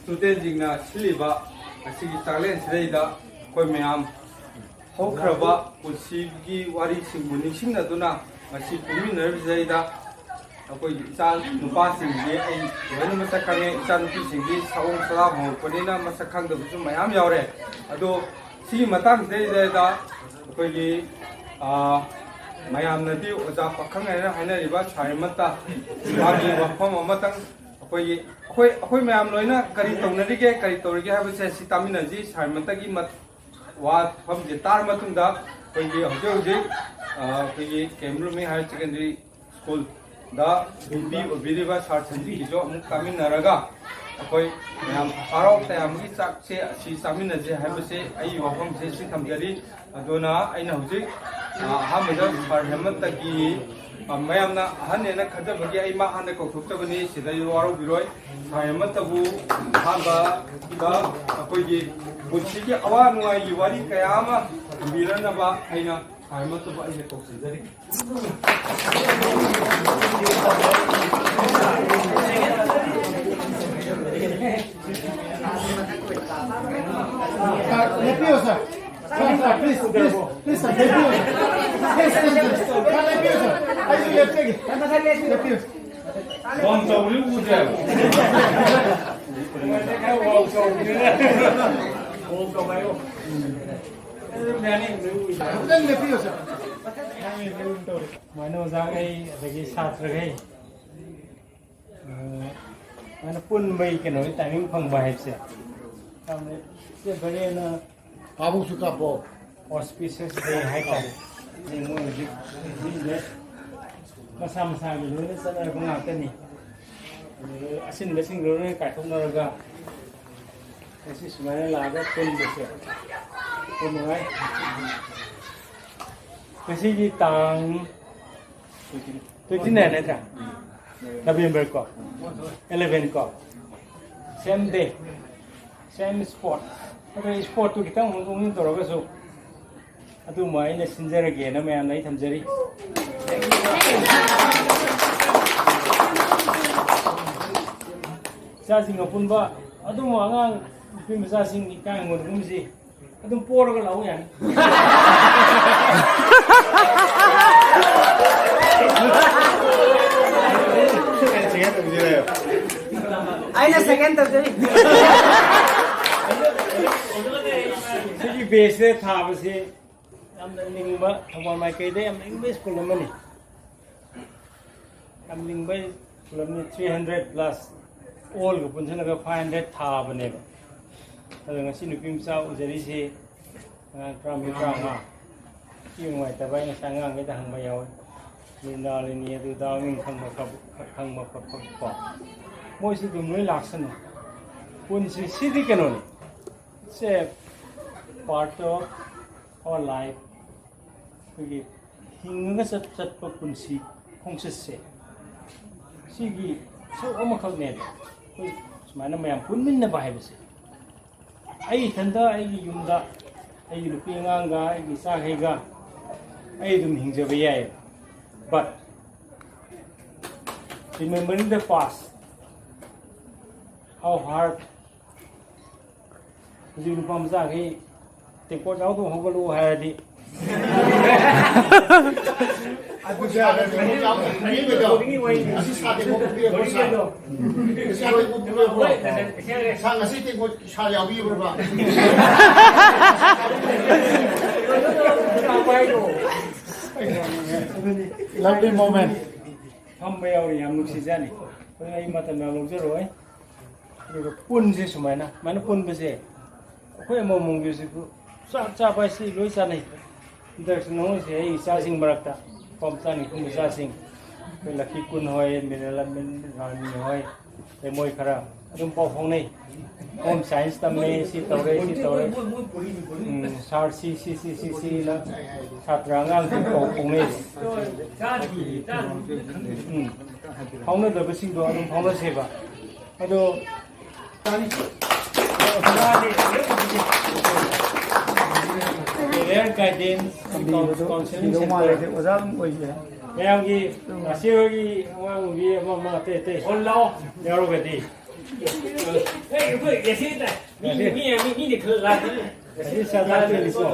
ꯁ꯭ꯇꯨꯗꯦꯟꯁꯤꯡꯅ ꯁꯤꯜꯂꯤꯕ ꯑꯁꯤꯒꯤ ꯆꯥꯛꯂꯦꯟꯁꯤꯗꯩꯗ ꯑꯩꯈꯣꯏ ꯃꯌꯥꯝ ꯍꯧꯈ꯭ꯔꯕ ꯄꯨꯟꯁꯤꯒꯤ ꯋꯥꯔꯤꯁꯤꯡꯕꯨ ꯅꯤꯡꯁꯤꯡꯅꯗꯨꯅ ꯉꯁꯤ ꯄꯨꯟꯃꯤꯟꯅꯔꯤꯕꯁꯤꯗꯩꯗ ꯑꯩꯈꯣꯏꯒꯤ ꯏꯆꯥ ꯅꯨꯄꯥꯁꯤꯡꯗꯤ ꯑꯩ ꯂꯣꯏꯅ ꯃꯁꯛ ꯈꯪꯉꯦ, ꯏꯆꯥ ꯅꯨꯄꯤꯁꯤꯡꯗꯤ ꯁꯑꯣꯡ ꯁꯥꯗꯥ ꯍꯣꯡꯉꯛꯄꯅꯤꯅ ꯃꯁꯛ ꯈꯪꯗꯕꯁꯨ ꯃꯌꯥꯝ ꯌꯥꯎꯔꯦ꯫ ꯑꯗꯣ ꯁꯤꯒꯤ ꯃꯇꯥꯡꯁꯤꯗꯩꯗ ꯑꯩꯈꯣꯏꯒꯤ, ꯑꯥ, ꯃꯌꯥꯝꯅꯗꯤ ꯑꯣꯖꯥ ꯄꯥꯈꯪ ꯍꯥꯏꯅ ꯍꯥꯏꯅꯔꯤꯕ ꯁꯥꯔ ꯍꯦꯃꯟꯇ ꯃꯥꯒꯤ ꯋꯥꯐꯝ ꯑꯃꯇꯪ ꯑꯩꯈꯣꯏꯒꯤ, ꯑꯩꯈꯣꯏ, ꯑꯩꯈꯣꯏ ꯃꯌꯥꯝ ꯂꯣꯏꯅ ꯀꯔꯤ ꯇꯧꯅꯔꯤꯒꯦ, ꯀꯔꯤ ꯇꯧꯔꯤꯒꯦ ꯍꯥꯏꯕꯁꯦ ꯁꯤ ꯇꯥꯃꯤꯟꯅꯁꯤ꯫ ꯁꯥꯔ ꯍꯦꯃꯟꯇꯒꯤ ꯃꯠ-, ꯋꯥꯐꯝꯁꯦ ꯇꯥꯔ ꯃꯇꯨꯡꯗ ꯑꯩꯈꯣꯏꯒꯤ ꯍꯧꯖꯤꯛ ꯍꯧꯖꯤꯛ, ꯑ, ꯑꯩꯈꯣꯏꯒꯤ ꯀꯦꯝ ꯔꯨꯃꯤ ꯍꯥꯏꯌꯔ ꯁꯦꯀꯦꯟꯗꯔꯤ ꯁ꯭ꯀꯨꯜꯗ ꯕꯤ ꯄꯤ ꯑꯣꯏꯕꯤꯔꯤꯕ ꯁꯥꯔ ꯁꯟꯖꯤꯒꯤꯁꯨ ꯑꯃꯨꯛ ꯇꯥꯃꯤꯟꯅꯔꯒ ꯑꯩꯈꯣꯏ ꯃꯌꯥꯝ ꯍꯔꯥꯎ ꯇꯌꯥꯝꯕꯒꯤ ꯆꯥꯛꯁꯦ ꯑꯁꯤ ꯆꯥꯃꯤꯟꯅꯁꯦ ꯍꯥꯏꯕꯁꯦ ꯑꯩꯒꯤ ꯋꯥꯐꯝꯁꯦ ꯁꯤ ꯊꯝꯖꯔꯤ꯫ ꯑꯗꯨꯅ ꯑꯩꯅ ꯍꯧꯖꯤꯛ, ꯑ, ꯑꯍꯥꯟꯕꯗ ꯁꯥꯔ ꯍꯦꯃꯟꯇꯒꯤ, ꯑ, ꯃꯌꯥꯝꯅ ꯑꯍꯟꯅꯦꯅ ꯈꯟꯖꯕꯒꯤ ꯑꯩ ꯃꯥ ꯍꯥꯟꯅ ꯀꯧꯊꯣꯛꯆꯕꯅꯤ, ꯁꯤꯗ ꯋꯥꯔꯧꯕꯤꯔꯣꯏ꯫ ꯁꯥꯔ ꯍꯦꯃꯟꯇꯕꯨ ꯑꯍꯥꯟꯕꯗ ꯑꯩꯈꯣꯏꯒꯤ ꯄꯨꯟꯁꯤꯒꯤ ꯑꯋꯥ ꯅꯨꯡꯉꯥꯏꯒꯤ ꯋꯥꯔꯤ ꯀꯌꯥ ꯑꯃ ꯊꯝꯕꯤꯔꯅꯕ ꯑꯩꯅ ꯁꯥꯔ ꯍꯦꯃꯟꯇꯕꯨ ꯑꯩꯅ ꯀꯧꯁꯤꯟꯖꯔꯤ꯫ ꯂꯦꯞꯄꯤꯌꯨ, ꯁꯥꯔ꯫ ꯁꯥꯔ, ꯁꯥꯔ, please, please, please, sir, ꯂꯦꯞꯄꯤꯌꯨ, sir. Please, please, please. ꯁꯥꯔ, ꯂꯦꯞꯄꯤꯌꯨ, ꯁꯥꯔ꯫ ꯑꯩꯁꯨ ꯂꯦꯞꯆꯒꯦ꯫ ꯂꯦꯞꯄꯤꯌꯨ꯫ ꯋꯥꯡ ꯆꯥꯎꯕꯗꯤ ꯎꯗ꯭ꯔꯦ꯫ ꯋꯥꯡ ꯆꯥꯎꯕꯅꯤꯅꯦ꯫ ꯋꯥꯡ ꯆꯥꯎꯕ ꯍꯥꯏꯌꯣ꯫ ꯈꯤꯇꯪ ꯂꯦꯞꯄꯤꯌꯨ, ꯁꯥꯔ꯫ ꯁꯨꯃꯥꯏꯅ ꯑꯣꯖꯥꯈꯩ ꯑꯗꯒꯤ ꯁꯥꯇ꯭ꯔꯈꯩ, ꯑ, ꯁꯨꯃꯥꯏꯅ ꯄꯨꯟꯕꯒꯤ ꯀꯩꯅꯣꯒꯤ timing ꯐꯪꯕ ꯍꯥꯏꯕꯁꯦ ꯌꯥꯝꯅ ꯏꯆꯦ ꯕꯔꯦꯅ ꯀꯥꯕꯨꯛꯁꯨ ꯀꯥꯞꯄꯣ꯫ Auspicious day ꯍꯥꯏꯇꯥꯔꯦ꯫ ꯑꯗꯩ ꯃꯣꯏ ꯍꯧꯖꯤꯛ ꯃꯤꯁꯦ ꯃꯁꯥ ꯃꯁꯥꯒꯤ ꯂꯣꯏꯅ ꯆꯠꯅꯔꯕ ꯉꯥꯛꯇꯅꯤ꯫ ꯑꯗꯨꯗ ꯑꯁꯤꯟꯕꯁꯤꯡꯗꯣ ꯂꯣꯏꯅ ꯀꯥꯏꯊꯣꯛꯅꯔꯒ ꯉꯁꯤ ꯁꯨꯃꯥꯏꯅ ꯂꯥꯛꯑꯒ ꯄꯨꯟꯕꯁꯦ ꯌꯥꯝ ꯅꯨꯡꯉꯥꯏ꯫ ꯉꯁꯤꯒꯤ ꯇꯥꯡ twenty nine ꯅꯠꯇ꯭ꯔꯥ? November ꯀꯣ, eleven ꯀꯣ, same day, same spot꯫ ꯑꯗꯣ spot ꯇꯨ ꯈꯤꯇꯪ ꯑꯃꯨꯛ ꯂꯧꯅꯤꯡ ꯇꯧꯔꯒꯁꯨ ꯑꯗꯨꯃ ꯑꯩꯅ ꯁꯤꯟꯖꯔꯒꯦꯅ ꯃꯌꯥꯝꯗ ꯑꯩ ꯊꯝꯖꯔꯤ꯫ ꯏꯆꯥꯁꯤꯡ ꯑꯄꯨꯟꯕ ꯑꯗꯨꯝ ꯑꯉꯥꯡ ꯅꯨꯄꯤ ꯃꯆꯥꯁꯤꯡ ꯏꯀꯥꯏ ꯍꯪꯒꯣꯏꯅꯒꯨꯝꯁꯤ ꯑꯗꯨꯝ ꯄꯣꯔꯒ ꯂꯥꯛꯎ ꯌꯥꯅꯤ꯫ ꯑꯩꯅ second ꯇꯧꯖꯔꯤ꯫ ꯁꯤꯒꯤ batch ꯁꯦ ꯊꯥꯕꯁꯦ ꯌꯥꯝꯅ ꯂꯤꯡꯕ, ꯊꯧꯕꯥꯜ ꯃꯥꯏꯀꯩꯗ ꯌꯥꯝꯅ ꯂꯤꯡꯕ ꯁ꯭ꯀꯨꯜ ꯑꯃꯅꯤ꯫ ꯌꯥꯝ ꯂꯤꯡꯕ ꯁ꯭ꯀꯨꯜ ꯑꯃꯅꯤ꯫ Three hundred plus, all ꯒ ꯄꯨꯟꯁꯤꯜꯂꯒ five hundred ꯊꯥꯕꯅꯦꯕ꯫ ꯑꯗꯣ ꯉꯁꯤ ꯅꯨꯄꯤ ꯃꯆꯥ ꯎꯖꯔꯤꯁꯤ ꯑꯉꯥꯡ ꯇꯔꯥꯃꯔꯤ, ꯇꯔꯥꯃꯉꯥ꯫ ꯅꯨꯡꯉꯥꯏꯇꯕ ꯑꯩ ꯉꯁꯥꯏ ꯑꯉꯥꯡꯈꯩꯗ ꯍꯪꯕ ꯌꯥꯎꯋꯤ꯫ ꯂꯤꯂꯥ ꯂꯤꯅꯤ ꯑꯗꯨꯗ ꯃꯤꯡ ꯈꯪꯕ ꯈꯣꯠꯄ, ꯈꯪꯕ ꯈꯣꯠꯄ ꯀꯣ꯫ ꯃꯣꯏꯁꯨ ꯑꯗꯨꯝ ꯂꯣꯏ ꯂꯥꯛꯁꯅꯨ꯫ ꯄꯨꯟꯁꯤ ꯁꯤꯗꯤ ꯀꯩꯅꯣꯅꯤ꯫ It's a part of our life. ꯑꯩꯈꯣꯏꯒꯤ ꯍꯤꯡꯉꯒ ꯆꯠ-, ꯆꯠꯄ ꯄꯨꯟꯁꯤ ꯈꯣꯡꯆꯠꯁꯦ꯫ ꯁꯤꯒꯤ ꯁꯔꯨꯛ ꯑꯃꯈꯛꯅꯦꯕ꯫ ꯑꯩꯈꯣꯏ ꯁꯨꯃꯥꯏꯅ ꯃꯌꯥꯝ ꯄꯨꯟꯃꯤꯟꯅꯕ ꯍꯥꯏꯕꯁꯦ꯫ ꯑꯩ ꯏꯊꯟꯇ ꯑꯩꯒꯤ ꯌꯨꯝꯗ ꯑꯩꯒꯤ ꯅꯨꯄꯤ ꯑꯉꯥꯡꯒ ꯑꯩꯒꯤ ꯏꯆꯥꯈꯩꯒ ꯑꯩ ꯑꯗꯨꯝ ꯍꯤꯡꯖꯕ ꯌꯥꯏꯌꯦꯕ꯫ But remembering the past, how hard, ꯍꯧꯖꯤꯛ ꯅꯨꯄꯥ ꯃꯆꯥꯈꯩ ꯇꯦꯡꯀꯣꯠ ꯌꯥꯎꯗꯕ ꯍꯧꯒꯠꯂꯛꯑꯣ ꯍꯥꯏꯔꯗꯤ꯫ ꯑꯗꯨꯗꯤ ꯌꯥꯔꯣꯏ, ꯇꯦꯡꯀꯣꯠ ꯌꯥꯎꯗꯕ ꯃꯤ ꯑꯃꯗꯣ꯫ ꯑꯁꯤ ꯁꯥ ꯇꯦꯡꯀꯣꯠ ꯄꯨꯕꯤꯔꯛꯄ꯭ꯔꯣ, ꯁꯥ? ꯑꯁꯤ ꯁꯥ ꯇꯦꯡꯀꯣꯠ ꯄꯨꯕꯤꯔꯛꯄ꯭ꯔꯣ? ꯁꯥ ꯉꯁꯤ ꯇꯦꯡꯀꯣꯠ ꯁꯥ ꯌꯥꯎꯕꯤꯕ꯭ꯔꯕ? Lovely moment. ꯐꯝꯕ ꯌꯥꯎꯔꯤ, ꯌꯥꯝ ꯅꯨꯡꯁꯤꯖꯥꯠꯅꯤ꯫ ꯑꯗꯨꯅ ꯑꯩ ꯃꯇꯝ ꯌꯥꯝ ꯂꯧꯖꯔꯣꯏ꯫ ꯑꯗꯨꯒ ꯄꯨꯟꯁꯦ ꯁꯨꯃꯥꯏꯅ, ꯁꯨꯃꯥꯏꯅ ꯄꯨꯟꯕꯁꯦ ꯑꯩꯈꯣꯏ ꯑꯃꯃꯝꯒꯤꯁꯨ ꯆꯥꯛ ꯆꯥꯕ ꯍꯥꯏꯁꯤ ꯂꯣꯏ ꯆꯥꯅꯩ꯫ ꯍꯟꯗꯛꯁꯨ ꯅꯉꯣꯟꯁꯦ ꯑꯩ ꯏꯆꯥꯁꯤꯡ ꯃꯔꯛꯇ ꯅꯨꯄꯥ ꯃꯆꯥ ꯅꯤꯐꯨ ꯃꯆꯥꯁꯤꯡ, ꯑꯩꯈꯣꯏ ꯂꯛꯀꯤ ꯀꯨꯟ ꯍꯣꯏ, ꯃꯤꯅꯂꯝꯕꯦꯟ ꯔꯥꯅꯤ ꯍꯣꯏ, ꯑꯗꯩ ꯃꯣꯏ ꯈꯔ ꯑꯗꯨꯝ ꯄꯥꯎ ꯐꯥꯎꯅꯩ꯫ Home science ꯇꯝꯃꯦ, ꯁꯤ ꯇꯧꯔꯦ, ꯁꯤ ꯇꯧꯔꯦ꯫ ꯎꯝ, sir ꯁꯤ, ꯁꯤ, ꯁꯤ, ꯁꯤ, ꯁꯤꯅ ꯁꯥꯇ꯭ꯔ ꯑꯉꯥꯡꯁꯤꯡ ꯄꯥꯎ ꯐꯥꯎꯅꯩꯕ꯫ ꯎꯝ, ꯐꯥꯎꯅꯗꯕꯁꯤꯡꯗꯣ ꯑꯗꯨꯝ ꯐꯥꯎꯅꯁꯦꯕ꯫ ꯑꯗꯣ career guidance, counseling center꯫ ꯑꯣꯖꯥ ꯑꯗꯨꯝ ꯑꯣꯏꯁꯦ꯫ ꯃꯌꯥꯝꯒꯤ ꯉꯁꯤ ꯍꯣꯏꯒꯤ ꯑꯉꯥꯡ ꯅꯨꯄꯤ ꯑꯃ ꯑꯃ ꯑꯇꯩ ꯑꯇꯩ ꯌꯥꯎꯔꯒꯗꯤ꯫ ꯑꯦ, ꯑꯩꯈꯣꯏ ꯉꯁꯤ ꯃꯤ, ꯃꯤ, ꯃꯤ, ꯃꯤꯅ ꯈꯔ ꯂꯥꯛꯑꯗꯤ꯫ ꯉꯁꯤ ꯆꯥꯛ ꯆꯥꯗ꯭ꯔꯤꯀꯣ꯫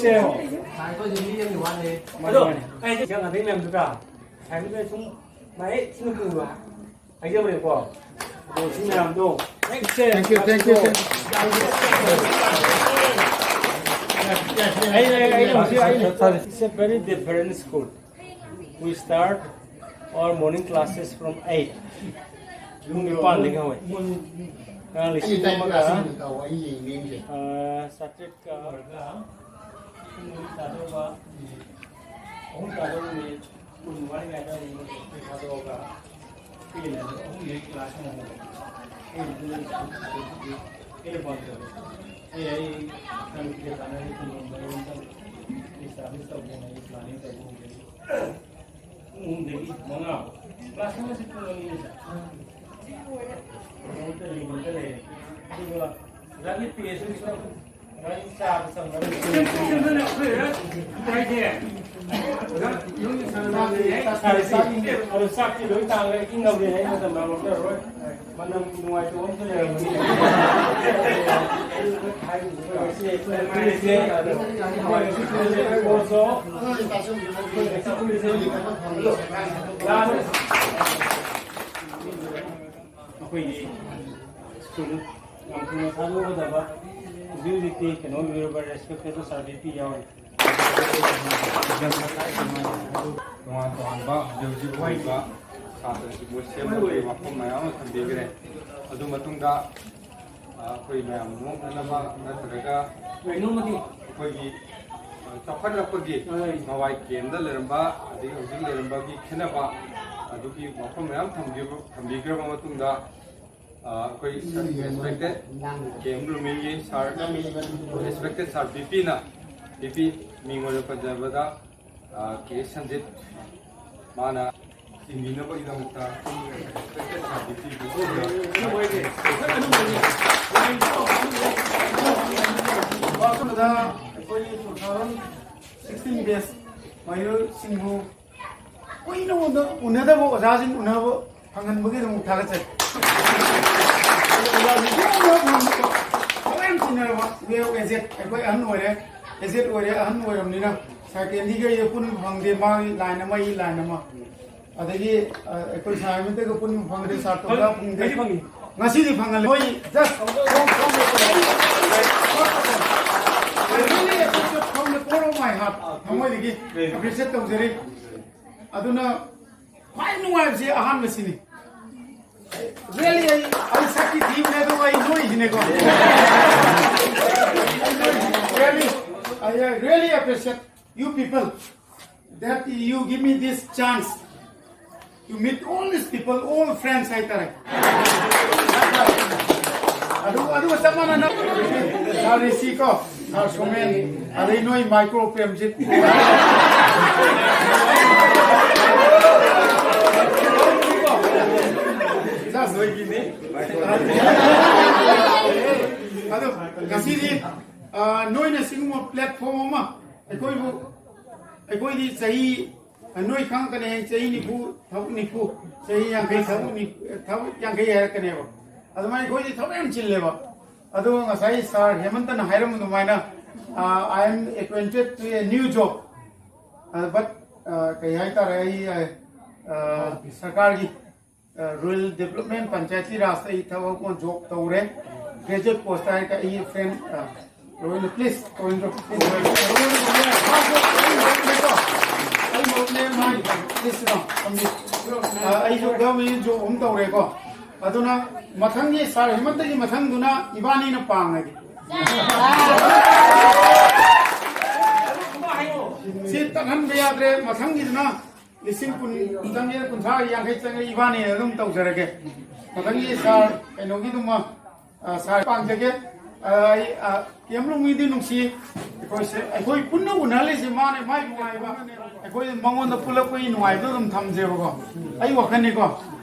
ꯁꯦ꯫ ꯑꯗꯣ, ꯑꯩꯗꯤ ꯏꯆꯥ ꯉꯥꯛꯇꯒꯤ ꯃꯌꯥꯝꯗꯨꯗ ꯁꯥꯏꯕꯗ ꯁꯨꯝ ꯃꯥꯏ ꯁꯤꯅ ꯄꯨꯕ ꯍꯥꯏꯖꯕꯅꯦꯀꯣ꯫ ꯑꯗꯣ ꯁꯤ ꯃꯌꯥꯝꯗꯣ ꯁꯦ꯫ Thank you, thank you, thank you. ꯑꯩ, ꯑꯩ, ꯑꯩ ꯍꯧꯖꯤꯛ, ꯑꯩ, it's a very different school. We start our morning classes from eight. ꯄꯨꯡ ꯅꯤꯄꯥꯟꯗꯒꯤ ꯍꯧꯋꯦ꯫ ꯑꯉꯥꯡ ꯂꯤꯁꯤꯡ ꯑꯃꯒ, ꯑ, ꯆꯥꯇ꯭ꯔꯦꯠꯀ ꯇꯥꯗꯧꯕ ꯃꯤꯅꯤꯠ ꯑꯍꯨꯝ ꯇꯥꯗꯧꯕ ꯃꯤꯅꯤꯠ ꯀꯨꯟ ꯋꯥꯠꯂꯤꯉꯩꯗ ꯑꯃꯨꯛ ꯊꯥꯗꯣꯛꯑꯒ ꯑꯩꯈꯣꯏꯒꯤ ꯑꯍꯨꯝꯗꯒꯤ ꯀ꯭ꯂꯥꯁ ꯑꯃꯃꯝ ꯑꯩꯈꯣꯏ ꯑꯩꯅ ꯄꯥꯝꯖꯕ ꯑꯩ ꯑꯩ ꯏꯆꯥꯅꯨꯄꯤꯒ ꯇꯥꯟꯅꯔꯤ ꯈꯨꯡꯒꯪꯗ ꯑꯩ ꯑꯝꯇꯪ ꯏꯁꯇꯥꯕ꯭ꯂꯤꯁ ꯇꯧꯒꯦꯅ ꯑꯩ ꯄ꯭ꯂꯥꯅꯤꯡ ꯇꯧꯕ ꯍꯧꯖꯤꯛ꯫ ꯄꯨꯡ ꯑꯍꯨꯝꯗꯒꯤ ꯃꯉꯥ꯫ ꯀ꯭ꯂꯥꯁ ꯑꯃꯁꯦ ꯄꯨꯡ ꯑꯅꯤꯅꯤ ꯁꯥꯔ꯫ ꯍꯧꯖꯤꯛ ꯂꯣꯏꯔꯦ꯫ ꯀꯩꯅꯣꯝꯇ ꯂꯩꯕ ꯑꯝꯇ ꯂꯩꯔꯦ꯫ ꯑꯗꯨꯒ ꯑꯣꯖꯥꯒꯤ ꯄꯤ ꯑꯩꯆ ꯗꯤ ꯁꯨ ꯆꯥꯕ ꯆꯪꯕ꯫ ꯑꯗꯣ ꯆꯥꯛꯇꯤ ꯂꯣꯏ ꯇꯥꯡꯉꯦ, ꯏꯪꯉꯕꯅꯤꯅ ꯑꯩ ꯃꯇꯝ ꯃꯥꯡꯍꯜꯂꯔꯣꯏ꯫ ꯃꯅꯝ ꯅꯨꯡꯉꯥꯏꯇꯕ ꯑꯝꯇ ꯂꯩꯔꯝꯒꯅꯤ꯫ ꯑꯩꯈꯣꯏꯒꯤ ꯁ꯭ꯀꯨꯜ ꯌꯥꯝ ꯊꯨꯅ ꯊꯥꯗꯣꯛꯀꯗꯕ ꯍꯧꯖꯤꯛ ꯍꯧꯖꯤꯛꯇꯤ ꯀꯩꯅꯣ ꯑꯣꯏꯕꯤꯔꯕ ꯔꯦꯁꯄꯦꯛꯇꯦꯕꯜ ꯁꯥꯔ ꯕꯤ ꯄꯤ ꯌꯥꯎꯔꯤ꯫ ꯇꯣꯉꯥꯟ ꯇꯣꯉꯥꯟꯕ ꯍꯧꯖꯤꯛ ꯍꯧꯖꯤꯛ ꯑꯣꯏꯔꯤꯕ ꯁꯥꯇ꯭ꯔꯁꯤꯡꯕꯨ ꯁꯦꯝꯕꯒꯤ ꯋꯥꯐꯝ ꯃꯌꯥꯝ ꯑꯃ ꯊꯝꯕꯤꯈ꯭ꯔꯦ꯫ ꯑꯗꯨ ꯃꯇꯨꯡꯗ, ꯑ, ꯑꯩꯈꯣꯏ ꯃꯌꯥꯝ ꯅꯣꯛꯅꯅꯕ ꯅꯠꯇ꯭ꯔꯒ ꯀꯩꯅꯣꯝꯃꯗꯤ ꯑꯩꯈꯣꯏꯒꯤ, ꯑ, ꯆꯥꯎꯈꯠꯂꯛꯄꯒꯤ ꯍꯣꯏ꯫ ꯃꯋꯥꯏ ꯀꯦꯝꯗ ꯂꯩꯔꯝꯕ ꯑꯗꯒꯤ ꯍꯧꯖꯤꯛ ꯂꯩꯔꯝꯕꯒꯤ ꯈꯦꯠꯅꯕ ꯑꯗꯨꯒꯤ ꯋꯥꯐꯝ ꯃꯌꯥꯝ ꯊꯝꯕꯤꯕ-, ꯊꯝꯕꯤꯈ꯭ꯔꯕ ꯃꯇꯨꯡꯗ, ꯑ, ꯑꯩꯈꯣꯏ ꯔꯦꯁꯄꯦꯛꯇꯦꯠ ꯀꯦ ꯑꯦꯝ ꯔꯨꯃꯤꯒꯤ ꯁꯥꯔ, ꯔꯦꯁꯄꯦꯛꯇꯦꯠ ꯁꯥꯔ ꯕꯤ ꯄꯤꯅ, ꯕꯤ ꯄꯤ ꯃꯤꯡ ꯑꯣꯏꯅ ꯄꯟꯖꯕꯗ, ꯑ, ꯀꯦ ꯁꯟꯖꯤꯠ, ꯃꯥꯅ ꯆꯤꯡꯕꯤꯅꯕꯒꯤꯗꯃꯛꯇ ꯔꯦꯁꯄꯦꯛꯇꯦꯠ ꯁꯥꯔ ꯕꯤ ꯄꯤꯕꯨ ꯑꯩꯈꯣꯏꯒꯤ ꯇꯨ ꯊꯥꯎꯖꯟ ꯁꯤꯛꯁꯇꯤꯟ ꯕꯦꯁ ꯃꯍꯩꯔꯣꯏꯁꯤꯡꯕꯨ ꯀꯨꯏꯅ ꯎꯅ-, ꯎꯅꯗꯕ ꯑꯣꯖꯥꯁꯤꯡ ꯎꯅꯕ ꯐꯪꯍꯟꯕꯒꯤꯗꯃꯛ ꯊꯥꯒꯠꯆꯔꯤ꯫ ꯂꯣꯏꯅ ꯐꯪꯕ, ꯂꯣꯏꯅ ꯇꯤꯟꯅꯔꯕ, we have aged, ꯑꯩꯈꯣꯏ ꯑꯍꯟ ꯑꯣꯏꯔꯦ, aged ꯑꯣꯏꯔꯦ, ꯑꯍꯟ ꯑꯣꯏꯔꯕꯅꯤꯅ ꯁꯥꯔ ꯀꯦꯟꯗꯤꯒ ꯑꯩꯒ ꯄꯨꯟꯕ ꯐꯪꯗꯦ, ꯃꯥꯒꯤ ꯂꯥꯏꯟ ꯑꯃ, ꯑꯩꯒꯤ ꯂꯥꯏꯟ ꯑꯃ꯫ ꯑꯗꯒꯤ, ꯑ, ꯑꯩꯈꯣꯏ ꯁꯥꯔ ꯑꯃꯠꯇꯒ ꯄꯨꯟꯕ ꯐꯪꯗꯦ, ꯁꯥꯔ ꯇꯣꯝꯕ ꯐꯪꯗꯦ꯫ ꯉꯁꯤꯗꯤ ꯐꯪꯍꯜꯂꯦ꯫ ꯃꯣꯏ just from the bottom of my heart, ꯊꯃꯣꯏꯗꯒꯤ appreciate ꯇꯧꯖꯔꯤ꯫ ꯑꯗꯨꯅ ꯈ꯭ꯋꯥꯏ ꯅꯨꯡꯉꯥꯏꯕꯁꯤ ꯑꯍꯥꯟꯕꯁꯤꯅꯤ꯫ Really, ꯑꯩ, ꯑꯩ ꯁꯛꯇꯤ ꯊꯤꯕꯅꯦ, ꯑꯗꯨꯒ ꯑꯩ ꯅꯣꯏꯁꯤꯅꯦꯀꯣ꯫ Really, I really appreciate you people that you give me this chance to meet all these people, all friends ꯍꯥꯏꯇꯥꯔꯦ꯫ ꯑꯗꯨ ꯑꯗꯨꯒ ꯆꯞ ꯃꯥꯟꯅꯅ ꯁꯥꯔ ꯔꯤꯁꯤ ꯀꯣ, ꯁꯥꯔ ꯁꯣꯃꯦꯟ, ꯑꯗꯩ ꯅꯣꯏ ꯃꯥꯏꯀ꯭ꯔꯣ ꯄ꯭ꯔꯦꯝꯖꯤꯠ꯫ ꯑꯗꯣ ꯉꯁꯤꯗꯤ ꯑ, ꯅꯣꯏꯅ ꯁꯤꯒꯨꯝꯕ ꯄ꯭ꯂꯦꯠꯐꯣꯝ ꯑꯃ ꯑꯩꯈꯣꯏꯕꯨ, ꯑꯩꯈꯣꯏꯗꯤ ꯆꯍꯤ, ꯑ, ꯅꯣꯏ ꯈꯪꯉꯛꯀꯅꯤ, ꯍꯌꯦꯡ ꯆꯍꯤ ꯅꯤꯐꯨ, ꯊꯕꯛ ꯅꯤꯐꯨ, ꯆꯍꯤ ꯌꯥꯡꯈꯩ, ꯊꯕꯛ ꯅꯤ-, ꯊꯕꯛ ꯌꯥꯡꯈꯩ ꯍꯥꯏꯔꯛꯀꯅꯦꯕ꯫ ꯑꯗꯨꯃꯥꯏꯅ ꯑꯩꯈꯣꯏꯗꯤ ꯊꯕꯛ ꯌꯥꯝ ꯆꯤꯜꯂꯦꯕ꯫ ꯑꯗꯨꯒ ꯉꯁꯥꯏ ꯁꯥꯔ ꯍꯦꯃꯟꯇꯅ ꯍꯥꯏꯔꯝꯕ ꯑꯗꯨꯃꯥꯏꯅ, ꯑ, "I am acquainted to a new job." ꯑ, but, ꯑ, ꯀꯩ ꯍꯥꯏꯇꯥꯔꯦ, ꯑꯩ, ꯑ, ꯑ, ꯁꯔꯀꯥꯔꯒꯤ ꯑ, ꯔꯨꯔꯦꯜ ꯗꯦꯕꯂꯞꯃꯦꯟ ꯄꯟꯆꯥꯌꯇꯤ ꯔꯥꯖꯇ ꯑꯩ ꯊꯕꯛ ꯑꯃ ꯖꯣꯕ ꯇꯧꯔꯦ꯫ ꯒ꯭ꯔꯦꯖꯨꯑꯦꯠ ꯄꯣꯁꯇ ꯍꯥꯏꯔꯒ ꯑꯩꯒꯤ ꯐ꯭ꯔꯦꯟ, ꯑ, ꯔꯣꯍꯤꯟ, ꯄ꯭ꯂꯤꯖ, ꯔꯣꯍꯤꯟꯗ꯭ꯔꯣ, ꯄ꯭ꯂꯤꯖ꯫ ꯑꯩ ꯃꯔꯨꯞꯅꯦ, ꯃꯥꯒꯤ, ꯄ꯭ꯂꯤꯖ, ꯁꯤꯗꯣ, ꯊꯝꯕꯤꯌꯨ꯫ ꯑ, ꯑꯩꯁꯨ ꯒꯚꯔꯟꯃꯦꯟ ꯖꯣꯕ ꯑꯃ ꯇꯧꯔꯦꯀꯣ꯫ ꯑꯗꯨꯅ ꯃꯊꯪꯒꯤ ꯁꯥꯔ ꯍꯦꯃꯟꯇꯒꯤ ꯃꯊꯪꯗꯨꯅ ꯏꯕꯥꯅꯤꯅ ꯄꯥꯡꯉꯒꯦ꯫ ꯁꯤ ꯇꯠꯍꯟꯕ ꯌꯥꯗ꯭ꯔꯦ꯫ ꯃꯊꯪꯒꯤꯗꯨꯅ ꯂꯤꯁꯤꯡ ꯀꯨꯟ ꯆꯪꯉꯦ, ꯀꯨꯟꯊ꯭ꯔꯥ, ꯌꯥꯡꯈꯩ ꯆꯪꯉꯦ, ꯏꯕꯥꯅꯤ ꯑꯗꯨꯝ ꯇꯧꯖꯔꯒꯦ꯫ ꯃꯊꯪꯒꯤ ꯁꯥꯔ ꯀꯩꯅꯣꯒꯤꯗꯨꯃ, ꯑ, ꯁꯥꯔ ꯄꯥꯡꯖꯒꯦ꯫ ꯑ, ꯑꯩ, ꯑ, ꯀꯦꯝ ꯂꯣꯡꯃꯤꯗꯤ ꯅꯨꯡꯁꯤ꯫ ꯑꯩꯈꯣꯏꯁꯦ, ꯑꯩꯈꯣꯏ ꯄꯨꯟꯅ ꯎꯅꯍꯜꯂꯤꯁꯦ ꯃꯥꯅꯦ, ꯃꯥꯏ ꯅꯨꯡꯉꯥꯏꯕ꯫ ꯑꯩꯈꯣꯏ ꯃꯉꯣꯟꯗ ꯄꯨꯜꯂꯛꯄꯒꯤ ꯅꯨꯡꯉꯥꯏꯕꯗꯣ ꯑꯗꯨꯝ ꯊꯝꯖꯦꯕꯀꯣ꯫ ꯑꯩ ꯋꯥꯈꯜꯅꯤꯀꯣ꯫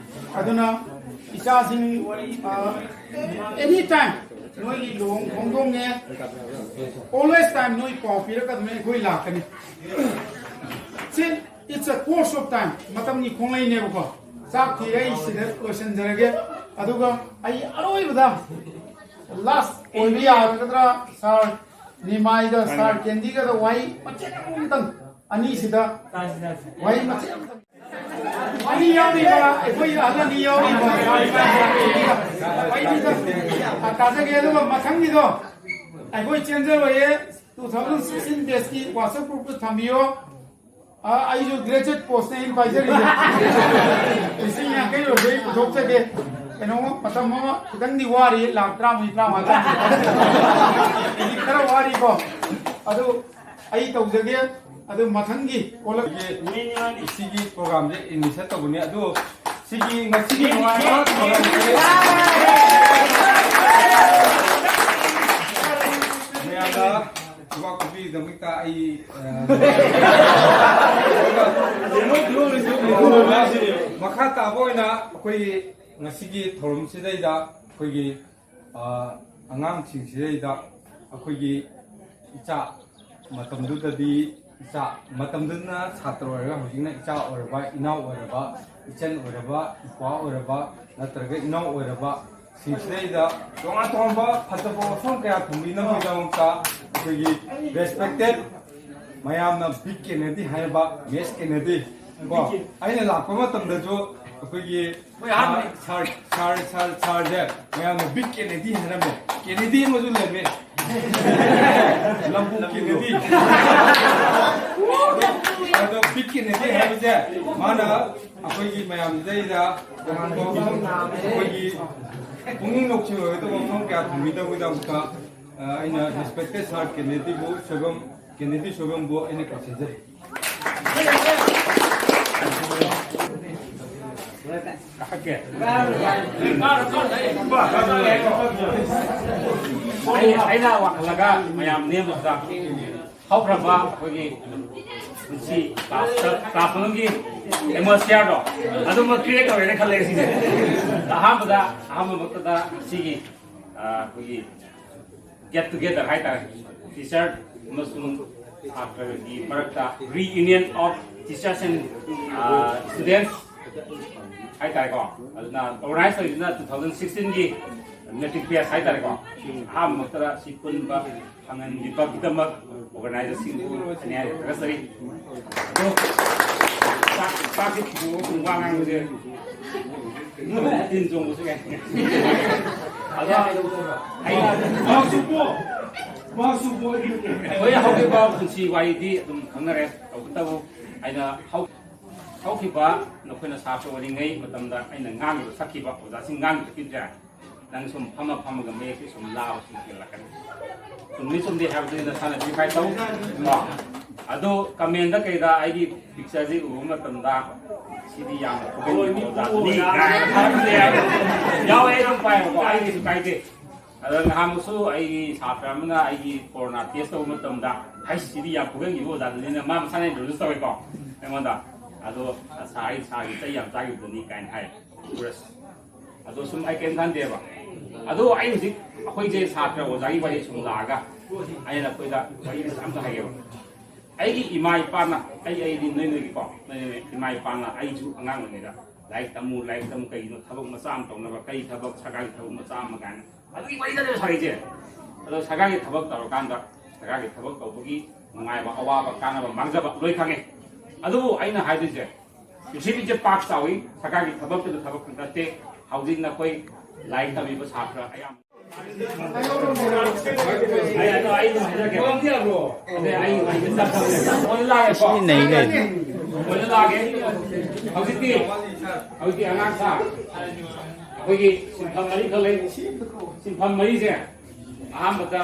ꯑꯗꯨꯅ ꯏꯆꯥꯁꯤꯡ, ꯑ, any time ꯅꯣꯏꯒꯤ ꯂꯨꯍꯣꯡ ꯈꯣꯡꯗꯣꯡꯉꯦ, always time ꯅꯣꯏ ꯄꯥꯎ ꯄꯤꯔꯛꯀꯗꯕꯅꯤ, ꯑꯩꯈꯣꯏ ꯂꯥꯛꯀꯅꯤ꯫ ꯁꯤ It's a course of time. ꯃꯇꯝꯒꯤ ꯈꯣꯡꯂꯩꯅꯦꯕꯀꯣ꯫ ꯆꯥꯛ ꯊꯤꯔꯦ, ꯑꯩ ꯁꯤꯗ ꯂꯣꯏꯁꯤꯟꯖꯔꯒꯦ꯫ ꯑꯗꯨꯒ ꯑꯩ ꯑꯔꯣꯏꯕꯗ, ꯂꯥꯁ ꯑꯣꯏꯕ ꯌꯥꯒꯗ꯭ꯔꯥ, ꯁꯥꯔ ꯅꯤꯃꯥꯏꯗ, ꯁꯥꯔ ꯀꯦꯟꯗꯤꯒꯗ ꯋꯥꯍꯩ ꯃꯆꯦꯠ ꯑꯃꯇꯪ, ꯑꯅꯤꯁꯤꯗ ꯋꯥꯍꯩ ꯃꯆꯦꯠ ꯑꯃꯇꯪ꯫ ꯑꯅꯤ ꯌꯥꯎꯔꯤꯕ, ꯑꯩꯈꯣꯏ ꯑꯍꯜ ꯑꯅꯤ ꯌꯥꯎꯔꯤꯕ, ꯋꯥꯍꯩꯗꯨꯗ ꯇꯥꯖꯒꯦ꯫ ꯑꯗꯨꯒ ꯃꯊꯪꯒꯤꯗꯣ ꯑꯩꯈꯣꯏ ꯆꯦꯟꯖꯔꯣꯏꯌꯦ, two thousand sixteen batchꯀꯤ WhatsApp groupꯇ ꯊꯝꯕꯤꯌꯣ꯫ ꯑ, ꯑꯩꯁꯨ ꯒ꯭ꯔꯦꯖꯨꯑꯦꯠ ꯄꯣꯁꯅꯦ ꯑꯩꯅ ꯄꯥꯏꯖꯔꯤꯁꯦ꯫ ꯂꯤꯁꯤꯡ ꯌꯥꯡꯈꯩ ꯑꯣꯏꯔꯁꯨ ꯑꯩ ꯄꯨꯊꯣꯛꯆꯒꯦ꯫ ꯀꯩꯅꯣ, ꯃꯇꯝ ꯑꯃ ꯈꯤꯇꯪꯗꯤ ꯋꯥꯔꯤ, ꯂꯥꯛ ꯇꯔꯥꯃꯔꯤ, ꯇꯔꯥꯃꯉꯥ, ꯇꯔꯥꯃꯔꯤ꯫ ꯑꯩꯗꯤ ꯈꯔ ꯋꯥꯔꯤꯀꯣ꯫ ꯑꯗꯨ ꯑꯩ ꯇꯧꯖꯒꯦ꯫ ꯑꯗꯨ ꯃꯊꯪꯒꯤ ꯑꯣꯜꯂꯛꯄꯒꯤ ꯁꯤꯒꯤ ꯄ꯭ꯔꯣꯒ꯭ꯔꯥꯝꯁꯦ ꯏꯅꯤꯁꯤꯌꯦꯠ ꯇꯧꯕꯅꯤ꯫ ꯑꯗꯨ ꯁꯤꯒꯤ ꯉꯁꯤꯒꯤ ꯅꯨꯡꯉꯥꯏꯕ ꯊꯧꯔꯝꯁꯦ ꯃꯌꯥꯝꯅ ꯈꯨꯕꯥꯛ ꯈꯨꯕꯤꯒꯤꯗꯃꯛꯇ ꯑꯩ, ꯑ, ꯃꯈꯥ ꯇꯥꯕ ꯑꯣꯏꯅ ꯑꯩꯈꯣꯏꯒꯤ ꯉꯁꯤꯒꯤ ꯊꯧꯔꯝꯁꯤꯗꯩꯗ ꯑꯩꯈꯣꯏꯒꯤ ꯑ, ꯑꯉꯥꯡꯁꯤꯡꯁꯤꯗꯩꯗ ꯑꯩꯈꯣꯏꯒꯤ ꯏꯆꯥ ꯃꯇꯝꯗꯨꯗꯗꯤ ꯏꯆꯥ ꯃꯇꯝꯗꯨꯅ ꯁꯥꯇ꯭ꯔ ꯑꯣꯏꯔꯒ ꯍꯧꯖꯤꯛꯅ ꯏꯆꯥ ꯑꯣꯏꯔꯕ, ꯏꯅꯥꯎ ꯑꯣꯏꯔꯕ, ꯏꯆꯟ ꯑꯣꯏꯔꯕ, ꯏꯄ꯭ꯋꯥ ꯑꯣꯏꯔꯕ ꯅꯠꯇ꯭ꯔꯒ ꯏꯅꯥꯎ ꯑꯣꯏꯔꯕ ꯁꯤꯡꯁꯤꯗꯩꯗ ꯇꯣꯉꯥꯟ ꯇꯣꯉꯥꯟꯕ ꯐꯖꯕ ꯋꯥꯐꯝ ꯀꯌꯥ ꯊꯝꯕꯤꯅꯕꯒꯤꯗꯃꯛꯇ ꯑꯩꯈꯣꯏꯒꯤ ꯔꯦꯁꯄꯦꯛꯇꯦꯠ ꯃꯌꯥꯝꯅ ꯕꯤꯛ ꯀꯦꯅꯦꯗꯤ ꯍꯥꯏꯔꯕ ꯃꯤꯁ ꯀꯦꯅꯦꯗꯤ ꯀꯣ, ꯑꯩꯅ ꯂꯥꯛꯄ ꯃꯇꯝꯗꯁꯨ ꯑꯩꯈꯣꯏꯒꯤ ꯁꯥꯔ, ꯁꯥꯔ, ꯁꯥꯔ, ꯁꯥꯔ, ꯁꯥꯔꯁꯦ ꯃꯌꯥꯝꯅ ꯕꯤꯛ ꯀꯦꯅꯦꯗꯤ ꯍꯥꯏꯔꯝꯃꯦ꯫ ꯀꯦꯅꯦꯗꯤ ꯑꯃꯁꯨ ꯂꯩꯔꯝꯃꯦ꯫ ꯂꯝꯕꯨ ꯀꯦꯅꯦꯗꯤ꯫ ꯑꯗꯣ, ꯑꯗꯣ ꯕꯤꯛ ꯀꯦꯅꯦꯗꯤ ꯍꯥꯏꯕꯁꯦ ꯃꯥꯅ ꯑꯩꯈꯣꯏꯒꯤ ꯃꯌꯥꯝꯁꯤꯗꯩꯗ ꯇꯣꯉꯥꯟꯕ ꯑꯩꯈꯣꯏꯒꯤ ꯄꯨꯛꯅꯤꯡ ꯂꯧꯁꯤꯡ ꯑꯣꯏꯒꯗꯕ ꯋꯥꯐꯝ ꯀꯌꯥ ꯊꯝꯕꯤꯗꯕꯒꯤꯗꯃꯛꯇ, ꯑ, ꯑꯩꯅ ꯔꯦꯁꯄꯦꯛꯇꯦꯠ ꯁꯥꯔ ꯀꯦꯅꯦꯗꯤꯕꯨ ꯁꯣꯏꯕꯝ, ꯀꯦꯅꯦꯗꯤ ꯁꯣꯏꯕꯝꯕꯨ ꯑꯩꯅ ꯀꯧꯁꯤꯟꯖꯔꯤ꯫ ꯀꯥꯈꯠꯀꯦ꯫ ꯑꯩ, ꯑꯩꯅ ꯋꯥꯡꯈꯠꯂꯒ ꯃꯌꯥꯝ ꯅꯦꯝꯕꯗꯨꯗ ꯍꯧꯈ꯭ꯔꯕ ꯑꯩꯈꯣꯏꯒꯤ ꯄꯨꯟꯁꯤ ꯀ꯭ꯂꯥꯁꯇ, ꯀ꯭ꯂꯥꯁ ꯃꯅꯨꯡꯒꯤ ꯑꯦꯠꯃꯣꯁꯐꯤꯌꯔꯗꯣ ꯑꯗꯨꯃꯛ ꯀ꯭ꯔꯤꯌꯦꯠ ꯇꯧꯔꯦꯅ ꯈꯜꯂꯦ ꯁꯤꯁꯦ꯫ ꯑꯍꯥꯟꯕꯗ, ꯑꯍꯥꯟꯕꯃꯛꯇꯗ ꯁꯤꯒꯤ, ꯑ, ꯑꯩꯈꯣꯏꯒꯤ ꯒꯦꯠ ꯇꯨꯒꯦꯗꯔ ꯍꯥꯏꯇꯥꯔꯦ, ꯇꯤꯆꯔ ꯑꯃꯁꯨꯡ ꯁꯥꯇ꯭ꯔꯒꯤ ꯃꯔꯛꯇ reunion of teachers and, ꯑ, students ꯍꯥꯏꯇꯥꯔꯦꯀꯣ꯫ ꯑꯗꯨꯅ ꯑꯣꯔꯒꯅꯥꯏꯖ ꯇꯧꯔꯤꯁꯤꯅ two thousand sixteen ꯒꯤ ꯃꯦꯇ꯭ꯔꯤꯛ ꯕꯦꯆ ꯍꯥꯏꯇꯥꯔꯦꯀꯣ꯫ ꯑꯍꯥꯟꯕꯃꯛꯇꯗ ꯁꯤ ꯄꯨꯟꯕ ꯐꯪꯍꯟꯕꯤꯕꯒꯤꯗꯃꯛ ꯑꯣꯔꯒꯅꯥꯏꯖꯔꯁꯤꯡꯕꯨ ꯑꯅꯦ ꯊꯥꯒꯠꯆꯔꯤ꯫ ꯑꯗꯣ ꯆꯥꯛ, ꯆꯥꯛꯁꯤ ꯊꯤꯗꯣꯛꯑꯒ ꯁꯨꯝ ꯋꯥ ꯉꯥꯡꯕꯁꯦ ꯇꯤꯟ ꯆꯣꯡꯕꯁꯨ ꯌꯥꯏ꯫ ꯑꯗꯣ ꯑꯩ ꯍꯣꯏ, ꯍꯧꯈꯤꯕ ꯄꯨꯟꯁꯤ ꯋꯥꯔꯤꯗꯤ ꯑꯗꯨꯝ ꯈꯪꯅꯔꯦ꯫ ꯇꯧꯕꯇꯕꯨ ꯑꯩꯅ ꯍꯧ-, ꯍꯧꯈꯤꯕ ꯅꯈꯣꯏꯅ ꯁꯥꯇ꯭ꯔ ꯑꯣꯏꯔꯤꯉꯩ ꯃꯇꯝꯗ ꯑꯩꯅ ꯉꯥꯡꯉꯤꯕ ꯁꯛꯈꯤꯕ ꯑꯣꯖꯥꯁꯤꯡ ꯉꯥꯡꯉꯤꯕ ꯁꯛꯈꯤꯕꯁꯦ ꯅꯪ ꯁꯨꯝ ꯐꯝꯃ ꯐꯝꯃꯒ ꯃꯌꯦꯛꯁꯦ ꯁꯨꯝ ꯂꯥꯕ ꯁꯨꯝ ꯍꯦꯜꯂꯛꯀꯅꯤ꯫ ꯆꯨꯝꯃꯤ ꯆꯨꯝꯗꯦ ꯍꯥꯏꯕꯗꯨꯗꯤ ꯅꯁꯥꯅ verify ꯇꯧ꯫ ꯀꯣ? ꯑꯗꯣ comment ꯀꯩꯗ ꯑꯩꯒꯤ picture ꯁꯤ ꯎꯕ ꯃꯇꯝꯗ ꯁꯤꯗꯤ ꯌꯥꯝꯅ ꯐꯨꯒꯟꯕ ꯑꯣꯖꯥꯗꯨꯅꯤ ꯀꯥꯏꯅ ꯊꯥꯔꯛꯄꯁꯨ ꯌꯥꯎꯋꯦ꯫ ꯌꯥꯎꯋꯦ, ꯑꯩ ꯑꯗꯨꯝ ꯄꯥꯏꯌꯦꯕꯀꯣ, ꯑꯩꯒꯤꯁꯨ ꯀꯥꯏꯗꯦ꯫ ꯑꯗꯣ ꯅꯍꯥꯟꯃꯨꯛꯁꯨ ꯑꯩꯒꯤ ꯁꯥꯇ꯭ꯔ ꯑꯃꯅ ꯑꯩꯒꯤ corona test ꯇꯧꯕ ꯃꯇꯝꯗ, "ꯍꯩꯁ, ꯁꯤꯗꯤ ꯌꯥꯝ ꯐꯨꯒꯟꯈꯤꯕ ꯑꯣꯖꯥꯗꯨꯅꯤꯅ" ꯃꯥ ꯃꯁꯥꯅ introduce ꯇꯧꯋꯦꯀꯣ ꯑꯩꯉꯣꯟꯗ꯫ ꯑꯗꯣ "ꯁꯥꯔ, ꯑꯩ ꯁꯥꯔꯒꯤ ꯆꯩ ꯌꯥꯝ ꯆꯥꯈꯤꯕꯗꯨꯅꯤ" ꯀꯥꯏꯅ ꯍꯥꯏ꯫ ꯄꯨꯔꯁ꯫ ꯑꯗꯣ ꯁꯨꯝ ꯑꯩ ꯀꯩꯝ ꯈꯟꯗꯦꯕ꯫ ꯑꯗꯣ ꯑꯩ ꯍꯧꯖꯤꯛ ꯑꯩꯈꯣꯏꯁꯦ ꯁꯥꯇ꯭ꯔ ꯑꯣꯖꯥꯒꯤ ꯋꯥꯔꯤ ꯁꯨꯝ ꯂꯥꯛꯑꯒ ꯑꯩꯅ ꯑꯩꯈꯣꯏꯗ ꯋꯥꯔꯤ ꯑꯝꯇ ꯍꯥꯏꯒꯦꯕ꯫ ꯑꯩꯒꯤ ꯏꯃꯥ ꯏꯄꯥꯅ, ꯑꯩ, ꯑꯩꯗꯤ ꯅꯣꯏ ꯅꯣꯏꯒꯤꯀꯣ, ꯅꯣꯏ ꯅꯣꯏ ꯏꯃꯥ ꯏꯄꯥꯅ ꯑꯩꯁꯨ ꯑꯉꯥꯡ ꯑꯣꯏꯔꯤꯉꯩꯗ "ꯂꯥꯏꯔꯤꯛ ꯇꯝꯃꯨ, ꯂꯥꯏꯔꯤꯛ ꯇꯝꯃꯨ, ꯀꯩꯒꯤꯅꯣ ꯊꯕꯛ ꯃꯆꯥ ꯑꯃ ꯇꯧꯅꯕ, ꯀꯩ ꯊꯕꯛ, ꯁꯔꯀꯥꯔꯒꯤ ꯊꯕꯛ ꯃꯆꯥ ꯑꯃ" ꯀꯥꯏꯅ ꯑꯗꯨꯒꯤ ꯋꯥꯔꯤꯗꯅꯦꯕ ꯁꯥꯔꯤꯁꯦ꯫ ꯑꯗꯣ ꯁꯔꯀꯥꯔꯒꯤ ꯊꯕꯛ ꯇꯧꯔꯀꯥꯟꯗ ꯁꯔꯀꯥꯔꯒꯤ ꯊꯕꯛ ꯇꯧꯕꯒꯤ ꯅꯨꯡꯉꯥꯏꯕ, ꯑꯋꯥꯕ, ꯀꯥꯟꯅꯕ, ꯃꯥꯡꯖꯕ ꯂꯣꯏ ꯈꯪꯉꯦ꯫ ꯑꯗꯨꯕꯨ ꯑꯩꯅ ꯍꯥꯏꯗꯣꯏꯁꯦ, ꯄ꯭ꯔꯤꯊꯤꯕꯤꯁꯦ ꯄꯥꯛ ꯆꯥꯎꯏ, ꯁꯔꯀꯥꯔꯒꯤ ꯊꯕꯛꯇꯨꯗ ꯊꯕꯛ ꯅꯠꯇꯦ꯫ ꯍꯧꯖꯤꯛ ꯅꯈꯣꯏ ꯂꯥꯏꯔꯤꯛ ꯇꯝꯃꯤꯕ ꯁꯥꯇ꯭ꯔ ꯑꯌꯥꯝꯕ ꯑꯩ ꯑꯗꯣ ꯑꯩ ꯑꯗꯨꯝ ꯍꯥꯏꯖꯔꯛꯀꯦ꯫ ꯑꯗꯩ ꯑꯩ ꯑꯩ ꯆꯠꯈ꯭ꯔꯕꯅꯦ꯫ ꯑꯣꯏꯅ ꯂꯥꯛꯑꯦꯀꯣ? ꯁꯤ ꯅꯩ ꯂꯩ꯫ ꯑꯣꯏꯅ ꯂꯥꯛꯑꯒꯦ꯫ ꯍꯧꯖꯤꯛꯇꯤ, ꯍꯧꯖꯤꯛꯇꯤ ꯑꯉꯥꯡ ꯁꯥ-, ꯑꯩꯈꯣꯏꯒꯤ ꯁꯤꯟꯐꯝ ꯃꯔꯤꯈꯛ ꯂꯩ꯫ ꯁꯤꯟꯐꯝ ꯃꯔꯤꯁꯦ ꯑꯍꯥꯟꯕꯗ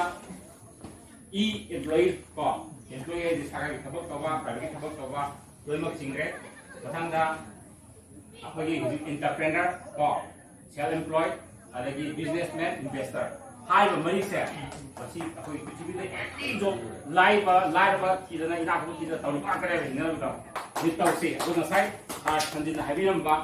e employee ꯀꯣ, employee ꯍꯥꯏꯗꯤ ꯁꯔꯀꯥꯔꯒꯤ ꯊꯕꯛ ꯇꯧꯕ, private ꯀꯤ ꯊꯕꯛ ꯇꯧꯕ, ꯂꯣꯏꯅꯃꯛ ꯆꯤꯡꯈ꯭ꯔꯦ꯫ ꯃꯊꯪꯗ ꯑꯩꯈꯣꯏꯒꯤ ꯍꯧꯖꯤꯛ entrepreneur ꯀꯣ, self employed, ꯑꯗꯒꯤ businessman, investor ꯍꯥꯏꯔꯤꯕ ꯃꯔꯤꯁꯦ, ꯃꯁꯤ ꯑꯩꯈꯣꯏ ꯄ꯭ꯔꯤꯊꯤꯕꯤꯗ any job, ꯂꯥꯏꯔꯕ, ꯂꯥꯏꯔꯕ ꯊꯤꯗꯅ, ꯏꯅꯥꯛ ꯈꯨꯟꯕ ꯊꯤꯗꯅ ꯇꯧꯔꯤꯕ ꯉꯥꯛꯇꯅꯦꯕ ꯍꯤꯡꯅꯅꯕꯗꯣ꯫ ꯍꯧꯖꯤꯛ ꯇꯧꯁꯤ꯫ ꯑꯗꯣ ꯉꯁꯥꯏ ꯁꯥꯔ ꯁꯟꯖꯤꯠꯅ ꯍꯥꯏꯕꯤꯔꯝꯕ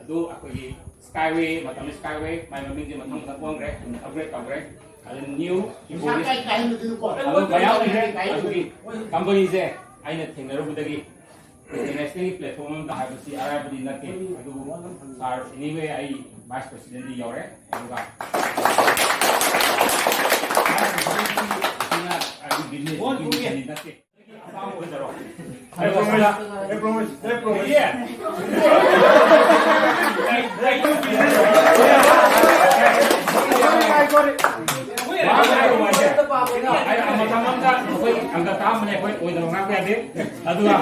ꯑꯗꯨ ꯑꯩꯈꯣꯏꯒꯤ Skyway, ꯃꯇꯝ Skyway, ꯃꯥꯏ ꯃꯃꯤꯡꯁꯦ ꯃꯊꯪ ꯃꯊꯪ ꯑꯣꯟꯈ꯭ꯔꯦ, upgrade ꯇꯧꯈ꯭ꯔꯦ꯫ ꯑꯗꯨ new ꯄꯩꯁꯥ ꯀꯥꯏ ꯀꯥꯏ ꯃꯗꯨꯗꯀꯣ? ꯑꯗꯨ ꯃꯌꯥꯝ ꯂꯩꯈ꯭ꯔꯦ꯫ ꯑꯗꯨꯒꯤ company ꯁꯦ ꯑꯩꯅ ꯊꯦꯡꯅꯔꯨꯕꯗꯒꯤ international ꯒꯤ platform ꯑꯃꯗ ꯍꯥꯏꯕꯁꯤ ꯑꯔꯥꯏꯕꯗꯤ ꯅꯠꯇꯦ꯫ ꯑꯗꯨꯕꯨ ꯁꯥꯔ, anyway, ꯑꯩ vice president ꯗꯤ ꯌꯧꯔꯦ꯫ ꯑꯗꯨꯒ ꯑꯩꯒꯤ business ꯒꯤ ꯃꯤꯡꯗꯤ ꯅꯠꯇꯦ꯫ ꯑꯄꯥꯝꯕ ꯑꯣꯏꯖꯔꯣ꯫ I promise, I promise, I promise. ꯃꯇꯝ ꯑꯃꯗ ꯑꯩꯈꯣꯏ ꯑꯪꯀ ꯇꯥꯛꯑꯝꯕꯅꯦ, ꯑꯩꯈꯣꯏ ꯑꯣꯏꯗꯕ ꯉꯥꯡꯕ ꯌꯥꯗꯦ꯫ ꯑꯗꯨꯒ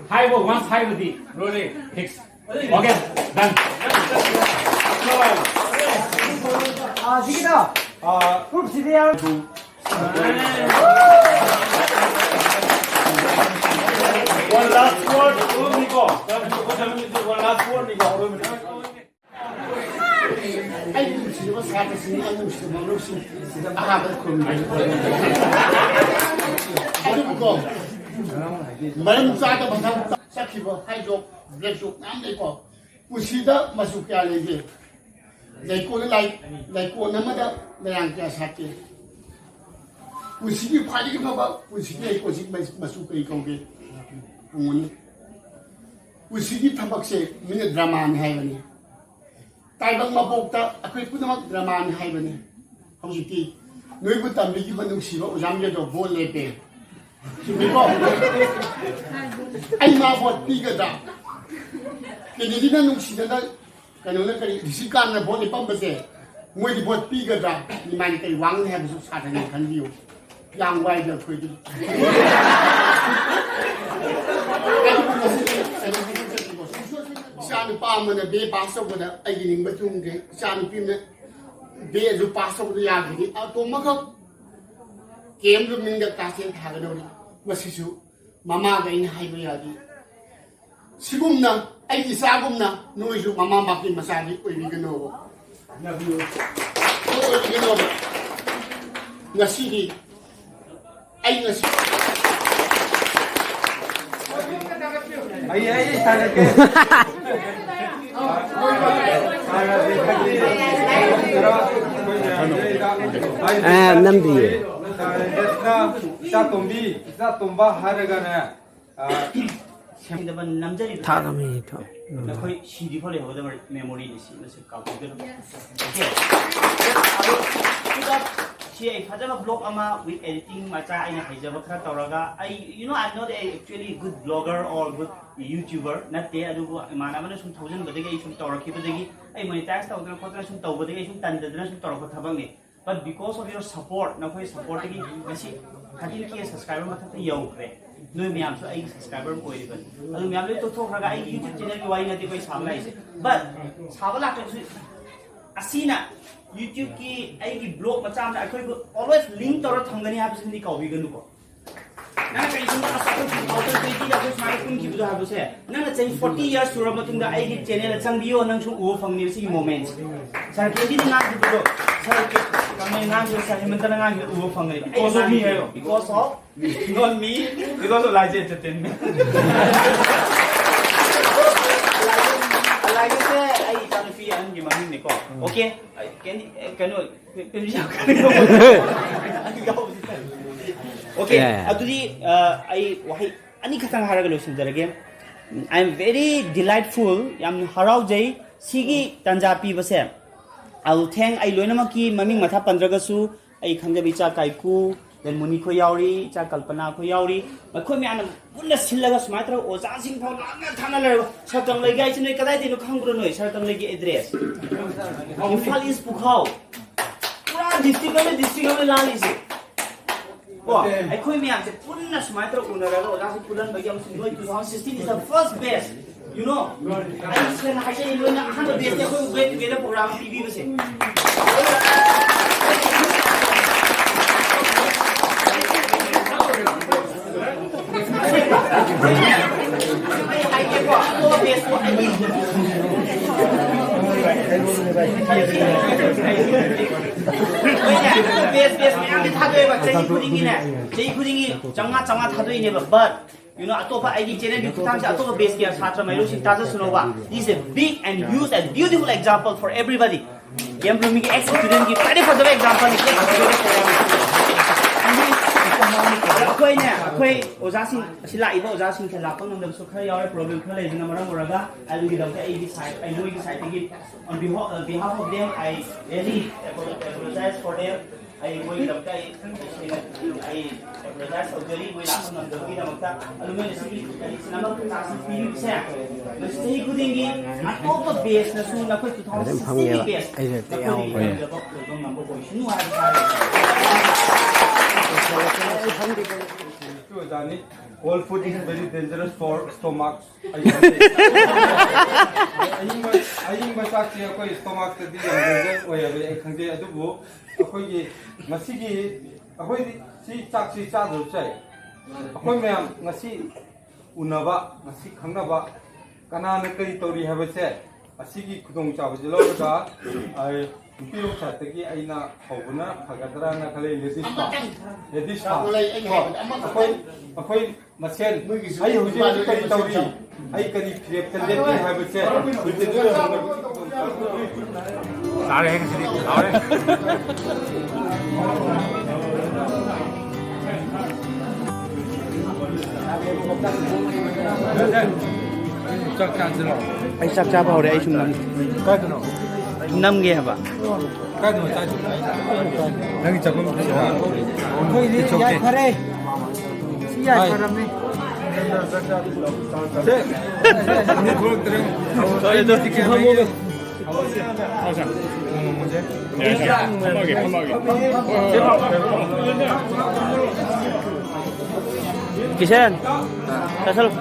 ꯍꯥꯏꯕ, once ꯍꯥꯏꯕꯗꯤ ꯐꯤꯛꯁ꯫ Okay, done. ꯑꯥ, ꯁꯤꯒꯤꯗꯣ, ꯑꯥ, ꯄ꯭ꯔꯨꯐꯁꯤꯗꯤ ꯌꯥꯎ-, ꯑꯗꯨ One last word, ꯑꯔꯣꯏꯕꯅꯤꯀꯣ꯫ One last word ꯅꯤꯀꯣ, ꯑꯔꯣꯏꯕꯅꯤ꯫ ꯑꯩꯒꯤ ꯅꯨꯡꯁꯤꯔꯕ ꯁꯥꯇ꯭ꯔꯁꯤꯡ, ꯑꯩꯒꯤ ꯅꯨꯡꯁꯤꯔꯕ ꯃꯔꯨꯞꯁꯤꯡ, ꯑꯍꯥꯟꯕꯗ ꯈꯨꯔꯨꯝꯖꯔꯤ꯫ ꯑꯗꯨꯕꯨꯀꯣ, ꯃꯔꯝ ꯆꯥꯗꯕ ꯊꯕꯛꯇ ꯆꯠꯈꯤꯕ ꯍꯥꯏꯖꯣꯛ, ꯕ꯭ꯂꯦꯛ ꯖꯣꯛ ꯃꯌꯥꯝ ꯂꯩꯀꯣ꯫ ꯄꯨꯟꯁꯤꯗ ꯃꯆꯨ ꯀꯌꯥ ꯂꯩꯒꯦ? ꯂꯩꯀꯣꯜꯗ ꯂꯥꯏ-, ꯂꯩꯀꯣꯜ ꯑꯃꯗ ꯂꯩꯔꯥꯡ ꯀꯌꯥ ꯁꯥꯠꯀꯦ? ꯄꯨꯟꯁꯤꯒꯤ ꯈ꯭ꯋꯥꯏꯗꯒꯤ ꯐꯕ ꯄꯨꯟꯁꯤꯒꯤ ꯂꯩꯀꯣꯜꯁꯤ ꯃ-, ꯃꯆꯨ ꯀꯔꯤ ꯀꯧꯒꯦ? ꯍꯪꯉꯨꯅꯦ꯫ ꯄꯨꯟꯁꯤꯒꯤ ꯊꯕꯛꯁꯦ ꯃꯤꯅ ꯗ꯭ꯔꯃꯥꯅꯤ ꯍꯥꯏꯕꯅꯤ꯫ ꯇꯥꯏꯕꯪ ꯃꯄꯣꯛꯇ ꯑꯩꯈꯣꯏ ꯄꯨꯝꯅꯃꯛ ꯗ꯭ꯔꯃꯥꯅꯤ ꯍꯥꯏꯕꯅꯤ꯫ ꯍꯧꯖꯤꯛꯇꯤ ꯅꯣꯏꯕꯨ ꯇꯝꯕꯤꯈꯤꯕ ꯅꯨꯡꯁꯤꯕ ꯑꯣꯖꯥ ꯃꯤꯔꯗꯣ ꯚꯣꯠ ꯂꯦꯞꯄꯦ꯫ ꯆꯨꯝꯃꯤꯀꯣ? ꯑꯩ ꯃꯥ ꯚꯣꯠ ꯄꯤꯒꯗ꯭ꯔꯥ? ꯀꯦꯅꯦꯗꯤꯅ ꯅꯨꯡꯁꯤꯗꯅ ꯀꯩꯅꯣꯅ ꯀꯔꯤ ꯔꯤꯁꯤꯀꯥꯟꯅ ꯚꯣꯠ ꯂꯦꯞꯄꯝꯕꯁꯦ ꯃꯣꯏꯗꯤ ꯚꯣꯠ ꯄꯤꯒꯗ꯭ꯔꯥ? ꯏꯃꯥꯏꯅ ꯀꯔꯤ ꯋꯥꯡꯅꯤ ꯍꯥꯏꯕꯁꯨ ꯁꯥꯇ꯭ꯔꯅ ꯈꯟꯕꯤꯌꯨ꯫ ꯌꯥꯝ ꯋꯥꯏꯗ ꯑꯩꯈꯣꯏꯗꯤ꯫ ꯑꯗꯨꯕꯨ ꯉꯁꯤꯗꯤ ꯀꯩꯅꯣ ꯍꯥꯏꯖꯅꯤꯡꯕ, ꯏꯆꯥ ꯅꯨꯄꯥ ꯑꯃꯅ ꯕꯤ ꯑꯦ ꯄꯥꯁ ꯇꯧꯕꯗ ꯑꯩꯒꯤ ꯅꯤꯡꯕ ꯊꯨꯡꯗ꯭ꯔꯦ꯫ ꯏꯆꯥ ꯅꯨꯄꯤ ꯑꯃꯅ ꯕꯤ ꯑꯦꯁꯨ ꯄꯥꯁ ꯇꯧꯕꯗ ꯌꯥꯈꯤꯗꯦ꯫ ꯑꯇꯣꯝꯕꯈꯛ ꯀꯦ ꯑꯦꯝ ꯂꯨꯃꯤꯡꯗ ꯀ꯭ꯂꯥꯁ ꯇꯦꯟ ꯊꯥꯒꯗꯧꯔꯤ꯫ ꯃꯁꯤꯁꯨ ꯃꯃꯥꯒ ꯑꯩꯅ ꯍꯥꯏꯕ ꯌꯥꯗꯦ꯫ ꯁꯤꯒꯨꯝꯅ ꯑꯩꯒꯤ ꯏꯆꯥꯒꯨꯝꯅ ꯅꯣꯏꯁꯨ ꯃꯃꯥ ꯃꯄꯥꯒꯤ ꯃꯆꯥꯗꯤ ꯑꯣꯏꯕꯤꯒꯅꯣꯕ꯫ ꯑꯣꯏꯕꯤꯒꯅꯣꯕ꯫ ꯉꯁꯤꯗꯤ ꯑꯩ ꯉꯁꯤ ꯑꯩ, ꯑꯩ ꯊꯥꯒꯠꯀꯦ꯫ ꯑ, ꯅꯝꯗꯤꯌꯦ꯫ ꯏꯆꯥ ꯇꯣꯝꯕꯤ, ꯏꯆꯥ ꯇꯣꯝꯕ ꯍꯥꯏꯔꯒꯅꯦ, ꯑ, ꯁꯦꯝꯗꯕ ꯅꯝꯖꯔꯤꯕ ꯊꯥꯔꯝꯃꯤ, ꯊꯥ-, ꯎꯝ꯫ ꯅꯈꯣꯏ ꯁꯤꯗ꯭ꯔꯤꯐꯥꯎ ꯂꯩꯍꯧꯒꯗꯕ memory ꯅꯤ ꯁꯤ, ꯃꯁꯤ ꯀꯥꯎꯊꯣꯛꯀꯅꯨ꯫ Okay? ꯑꯗꯣ ꯁꯤꯗ ꯁꯤ ꯑꯩ ꯐꯖꯕ vlog ꯑꯃ with editing ꯃꯆꯥ ꯑꯩꯅ ꯍꯩꯖꯕ ꯈꯔ ꯇꯧꯔꯒ, ꯑꯩ, you know, I'm not a actually good blogger or good YouTuber ꯅꯠꯇꯦ, ꯑꯗꯨꯕꯨ ꯏꯃꯥꯟꯅꯕꯅ ꯁꯨꯝ ꯊꯧꯖꯤꯟꯕꯗꯒꯤ ꯑꯩ ꯁꯨꯝ ꯇꯧꯔꯛꯈꯤꯕꯗꯒꯤ ꯑꯩ monetize ꯇꯧꯗꯅ ꯈꯣꯠꯇꯅ ꯁꯨꯝ ꯇꯧꯕꯗꯒꯤ ꯑꯩ ꯁꯨꯝ ꯇꯟꯗꯗꯅ ꯁꯨꯝ ꯇꯧꯔꯛꯄ ꯊꯕꯛꯅꯤ꯫ But because of your support, ꯅꯈꯣꯏ support ꯇꯒꯤ ꯉꯁꯤ thirteen K subscriber ꯃꯊꯛꯇ ꯌꯧꯈ꯭ꯔꯦ꯫ ꯅꯣꯏ ꯃꯌꯥꯝꯁꯨ ꯑꯩꯒꯤ subscriber ꯑꯃ ꯑꯣꯏꯔꯤꯕꯅꯤ꯫ ꯑꯗꯨ ꯃꯌꯥꯝ ꯂꯣꯏ ꯇꯣꯛꯊꯣꯛꯈ꯭ꯔꯒ ꯑꯩꯒꯤ YouTube channel ꯒꯤ ꯋꯥꯔꯤ ꯅꯠꯇꯦ ꯑꯩꯈꯣꯏ ꯁꯥꯕ ꯂꯥꯛꯏꯁꯦ꯫ But ꯁꯥꯕ ꯂꯥꯛꯇ꯭ꯔꯁꯨ ꯑꯁꯤꯅ YouTube-ꯀꯤ ꯑꯩꯒꯤ blog ꯃꯆꯥ ꯑꯃꯗ ꯑꯩꯈꯣꯏꯕꯨ always link ꯇꯧꯔ ꯊꯝꯒꯅꯤ ꯍꯥꯏꯕꯁꯤꯃꯗꯤ ꯀꯥꯎꯕꯤꯒꯅꯨꯀꯣ꯫ ꯅꯪꯅ ꯀꯔꯤꯒꯨꯝꯕ ꯑꯁ ꯑꯩꯈꯣꯏ two thousand twenty-ꯗ ꯑꯩꯈꯣꯏ ꯁꯨꯃꯥꯏꯅ ꯄꯨꯟꯈꯤꯕꯗꯣ ꯍꯥꯏꯕꯁꯦ, ꯅꯪꯅ ꯆꯍꯤ forty years ꯁꯨꯔꯕ ꯃꯇꯨꯡꯗ ꯑꯩꯒꯤ channel-ꯗ ꯆꯪꯕꯤꯌꯣ, ꯅꯪꯁꯨ ꯎꯕ ꯐꯪꯅꯤ ꯁꯤꯒꯤ moments꯫ Sir ꯀꯦꯟꯗꯤꯅ ꯉꯥꯡꯈꯤꯕꯗꯣ, Sir ꯀꯦ-, ꯀꯃꯜꯅ ꯉꯥꯡꯈꯤꯕ, Sir ꯍꯦꯃꯟꯇꯅ ꯉꯥꯡꯈꯤꯕ ꯎꯕ ꯐꯪꯒꯅꯤ꯫ ꯑꯩ Because of me ꯉꯥꯡꯈꯤꯕ ꯍꯥꯏꯌꯣ꯫ Because of Not me, because of Laije Entertainment. ꯂꯥꯏꯖꯁꯦ ꯑꯩ ꯏꯆꯥꯅꯨꯄꯤ ꯑꯍꯟꯒꯤ ꯃꯃꯤꯡꯅꯤꯀꯣ꯫ Okay? ꯑꯩ ꯀꯦꯟꯗꯤ-, ꯑꯦ, ꯀꯩꯅꯣ, ꯄꯦ-, ꯄꯦ-, ꯄꯦ-, Okay, ꯌꯥ, ꯌꯥ꯫ ꯑꯗꯨꯗꯤ, ꯑ, ꯑꯩ ꯋꯥꯍꯩ ꯑꯅꯤꯈꯛꯇꯪ ꯍꯥꯏꯔꯒ ꯂꯣꯏꯁꯤꯟꯖꯔꯒꯦ꯫ I am very delightful, ꯌꯥꯝ ꯍꯔꯥꯎꯖꯩ ꯁꯤꯒꯤ ꯇꯥꯟꯖꯥ ꯄꯤꯕꯁꯦ꯫ I will thank, ꯑꯩ ꯂꯣꯏꯅꯃꯛꯀꯤ ꯃꯃꯤꯡ ꯃꯊꯥ ꯄꯟꯗ꯭ꯔꯒꯁꯨ, ꯑꯩ ꯈꯪꯖꯕ ꯏꯆꯥ ꯀꯥꯏꯀꯨ, then ꯃꯨꯅꯤ ꯈꯣꯏ ꯌꯥꯎꯔꯤ, ꯏꯆꯥ ꯀꯜꯄꯅꯥ ꯈꯣꯏ ꯌꯥꯎꯔꯤ, ꯃꯈꯣꯏ ꯃꯌꯥꯝꯅ ꯄꯨꯟꯅ ꯁꯤꯜꯂꯒ ꯁꯨꯃꯥꯏꯅ ꯇꯧꯔꯒ ꯑꯣꯖꯥꯁꯤꯡ ꯐꯥꯎ ꯂꯥꯛꯅ ꯊꯥꯅ ꯂꯩꯔꯕ꯫ Sir ꯀꯪꯂꯩꯒꯤ ꯍꯥꯏꯁꯤ ꯅꯣꯏ ꯀꯗꯥꯏꯗꯩꯅꯣ ꯈꯪꯕ꯭ꯔꯣ ꯅꯣꯏ? Sir ꯀꯪꯂꯩꯒꯤ address꯫ ꯏꯝꯐꯥꯜ East ꯄꯨꯈꯥꯎ꯫ ꯄꯨꯔꯥ district ꯑꯃ district ꯑꯃ ꯂꯥꯜꯂꯤꯁꯦ꯫ ꯀꯣ, ꯑꯩꯈꯣꯏ ꯃꯌꯥꯝꯁꯦ ꯄꯨꯟꯅ ꯁꯨꯃꯥꯏꯅ ꯇꯧꯔꯒ ꯎꯅꯔꯒ ꯑꯣꯖꯥꯁꯤꯡ ꯄꯨꯜꯍꯟꯕꯒꯤ ꯑꯃꯁꯨꯡ ꯅꯣꯏ two thousand sixteen is the first batch, you know? ꯑꯩ ꯁꯦꯡꯅ ꯍꯥꯏꯖꯩ, ꯅꯣꯏꯅ ꯑꯍꯥꯟꯕ batch ꯅꯦ ꯑꯩꯈꯣꯏ get together program ꯑꯃ ꯄꯤꯕꯤꯕꯁꯦ꯫ ꯑꯩ ꯍꯥꯏꯒꯦꯀꯣ, ꯑꯇꯣꯞꯄ batch ꯇꯣ ꯑꯩ ꯍꯣꯏꯅꯦ, ꯑꯇꯣꯞꯄ batch, batch ꯃꯌꯥꯝꯗꯤ ꯊꯥꯗꯣꯛꯑꯦꯕ, ꯆꯍꯤ ꯈꯨꯗꯤꯡꯒꯤꯅꯦ, ꯆꯍꯤ ꯈꯨꯗꯤꯡꯒꯤ ꯆꯥꯝꯃꯉꯥ, ꯆꯥꯝꯃꯉꯥ ꯊꯥꯗꯣꯛꯏꯅꯦꯕ, but, you know, ꯑꯇꯣꯞꯄ ꯑꯩꯒꯤ channel ꯒꯤ ꯈꯨꯠꯊꯥꯡꯁꯦ ꯑꯇꯣꯞꯄ batch ꯀꯌꯥ ꯁꯥꯇ꯭ꯔ ꯃꯍꯩꯔꯣꯏꯁꯤꯡ ꯇꯥꯖꯁꯅꯣꯕ꯫ This is a big and huge and beautiful example for everybody. Gem ꯕ꯭ꯂꯨꯃꯤꯡꯒꯤ ex student ꯒꯤ ꯈ꯭ꯋꯥꯏꯗꯒꯤ ꯐꯖꯕ example ꯅꯤ꯫ ꯑꯩꯈꯣꯏꯅꯦ, ꯑꯩꯈꯣꯏ ꯑꯣꯖꯥꯁꯤꯡ, ꯑꯁꯤ ꯂꯥꯛꯏꯕ ꯑꯣꯖꯥꯁꯤꯡꯁꯦ ꯂꯥꯛꯄ ꯉꯝꯗꯕꯁꯨ ꯈꯔ ꯌꯥꯎꯔꯦ, problem ꯈꯔ ꯂꯩꯕꯅ ꯃꯔꯝ ꯑꯣꯏꯔꯒ, ꯑꯗꯨꯒꯤꯗꯃꯛꯇ ꯑꯩꯒꯤ side, ꯑꯩ ꯃꯣꯏꯒꯤ side ꯇꯒꯤ, on behalf, on behalf of them, I really apologize for them. ꯑꯩ ꯃꯣꯏꯒꯤꯗꯃꯛꯇ ꯑꯩ, ꯑꯩ apologize ꯇꯧꯖꯔꯤ, ꯃꯣꯏ ꯂꯥꯛꯄ ꯉꯝꯗꯕꯒꯤꯗꯃꯛꯇ꯫ ꯑꯗꯨ ꯃꯣꯏꯅ ꯁꯤꯒꯤ ꯀꯔꯤꯁꯤꯅ ꯑꯃ ꯆꯥꯟꯁ ꯄꯤꯕꯤꯕꯁꯦ, ꯃꯁꯤ ꯆꯍꯤ ꯈꯨꯗꯤꯡꯒꯤ ꯑꯇꯣꯞꯄ batch ꯅꯁꯨ ꯅꯈꯣꯏ two thousand sixteen ꯒꯤ batch ꯅꯈꯣꯏꯗꯒꯤ ꯍꯦꯟꯖꯕ ꯑꯣꯏꯕ ꯉꯝꯕ ꯑꯣꯏꯁꯅꯨ ꯍꯥꯏꯕ ꯍꯥꯏꯔꯒ꯫ ꯆꯥꯅꯤ꯫ Cold food is very dangerous for stomach. ꯑꯩ ꯑꯌꯤꯡꯕ ꯑꯌꯤꯡꯕ ꯆꯥꯛꯁꯦ ꯑꯩꯈꯣꯏ stomachꯇꯗꯤ ꯌꯥꯝ danger ꯑꯣꯏ ꯍꯥꯏꯕ ꯑꯩ ꯈꯪꯖꯩ꯫ ꯑꯗꯨꯕꯨ ꯑꯩꯈꯣꯏꯒꯤ ꯉꯁꯤꯒꯤ ꯑꯩꯈꯣꯏꯗꯤ ꯁꯤ ꯆꯥꯛꯁꯤ ꯆꯥꯗ꯭ꯔꯁꯨ ꯌꯥꯏ꯫ ꯑꯩꯈꯣꯏ ꯃꯌꯥꯝ ꯉꯁꯤ ꯎꯅꯕ, ꯉꯁꯤ ꯈꯪꯅꯕ, ꯀꯅꯥꯅ ꯀꯔꯤ ꯇꯧꯔꯤ ꯍꯥꯏꯕꯁꯦ ꯑꯁꯤꯒꯤ ꯈꯨꯗꯣꯡꯆꯥꯕꯁꯤ ꯂꯧꯔꯒ, ꯑ, ꯅꯨꯄꯤꯔꯣꯝ side ꯇꯒꯤ ꯑꯩꯅ ꯍꯧꯕꯅ ꯐꯒꯗ꯭ꯔꯥꯅ ꯈꯜꯂꯤ꯫ Ladies first, ladies first꯫ ꯀꯣ, ꯑꯩꯈꯣꯏ ꯑꯩꯈꯣꯏ ꯃꯁꯦꯟ ꯑꯩ ꯍꯧꯖꯤꯛ ꯍꯧꯖꯤꯛ ꯀꯔꯤ ꯇꯧꯔꯤ, ꯑꯩ ꯀꯔꯤ ꯐꯤꯔꯦꯞꯇ ꯂꯦꯞꯄꯤ ꯍꯥꯏꯕꯁꯦ ꯍꯧꯖꯤꯛ ꯆꯥꯔꯦꯍꯦ ꯉꯁꯤꯗꯤ꯫ ꯍꯥꯎꯔꯦ꯫ ꯆꯥꯛ ꯆꯥꯁꯤꯔꯣ? ꯑꯩ ꯆꯥꯛ ꯆꯥꯕ ꯍꯧꯔꯦ꯫ ꯑꯩ ꯁꯨꯝ ꯅꯝ-, ꯀꯥꯏꯗꯅꯣ? ꯅꯝꯒꯦ ꯍꯥꯏꯕ꯫ ꯀꯥꯏꯗꯅꯣ ꯆꯥꯏꯗꯣ? ꯅꯪꯒꯤ ꯆꯥꯐꯝ ꯊꯣꯛꯏꯔꯥ? ꯑꯩꯈꯣꯏꯗꯤ ꯌꯥꯏꯐꯔꯦ꯫ ꯁꯤ ꯌꯥꯏꯐꯔꯝꯃꯤ꯫ ꯁꯦ, ꯑꯅꯤ ꯊꯣꯛꯂꯛꯇ꯭ꯔꯦ꯫ ꯐꯝꯃꯣ꯫ ꯐꯝꯃꯒꯦ꯫ ꯐꯝꯃꯒꯦ꯫ ꯍꯣꯏ, ꯍꯣꯏ, ꯍꯣꯏ꯫ ꯀꯤꯁꯟ, ꯆꯠꯁꯜꯂꯨ꯫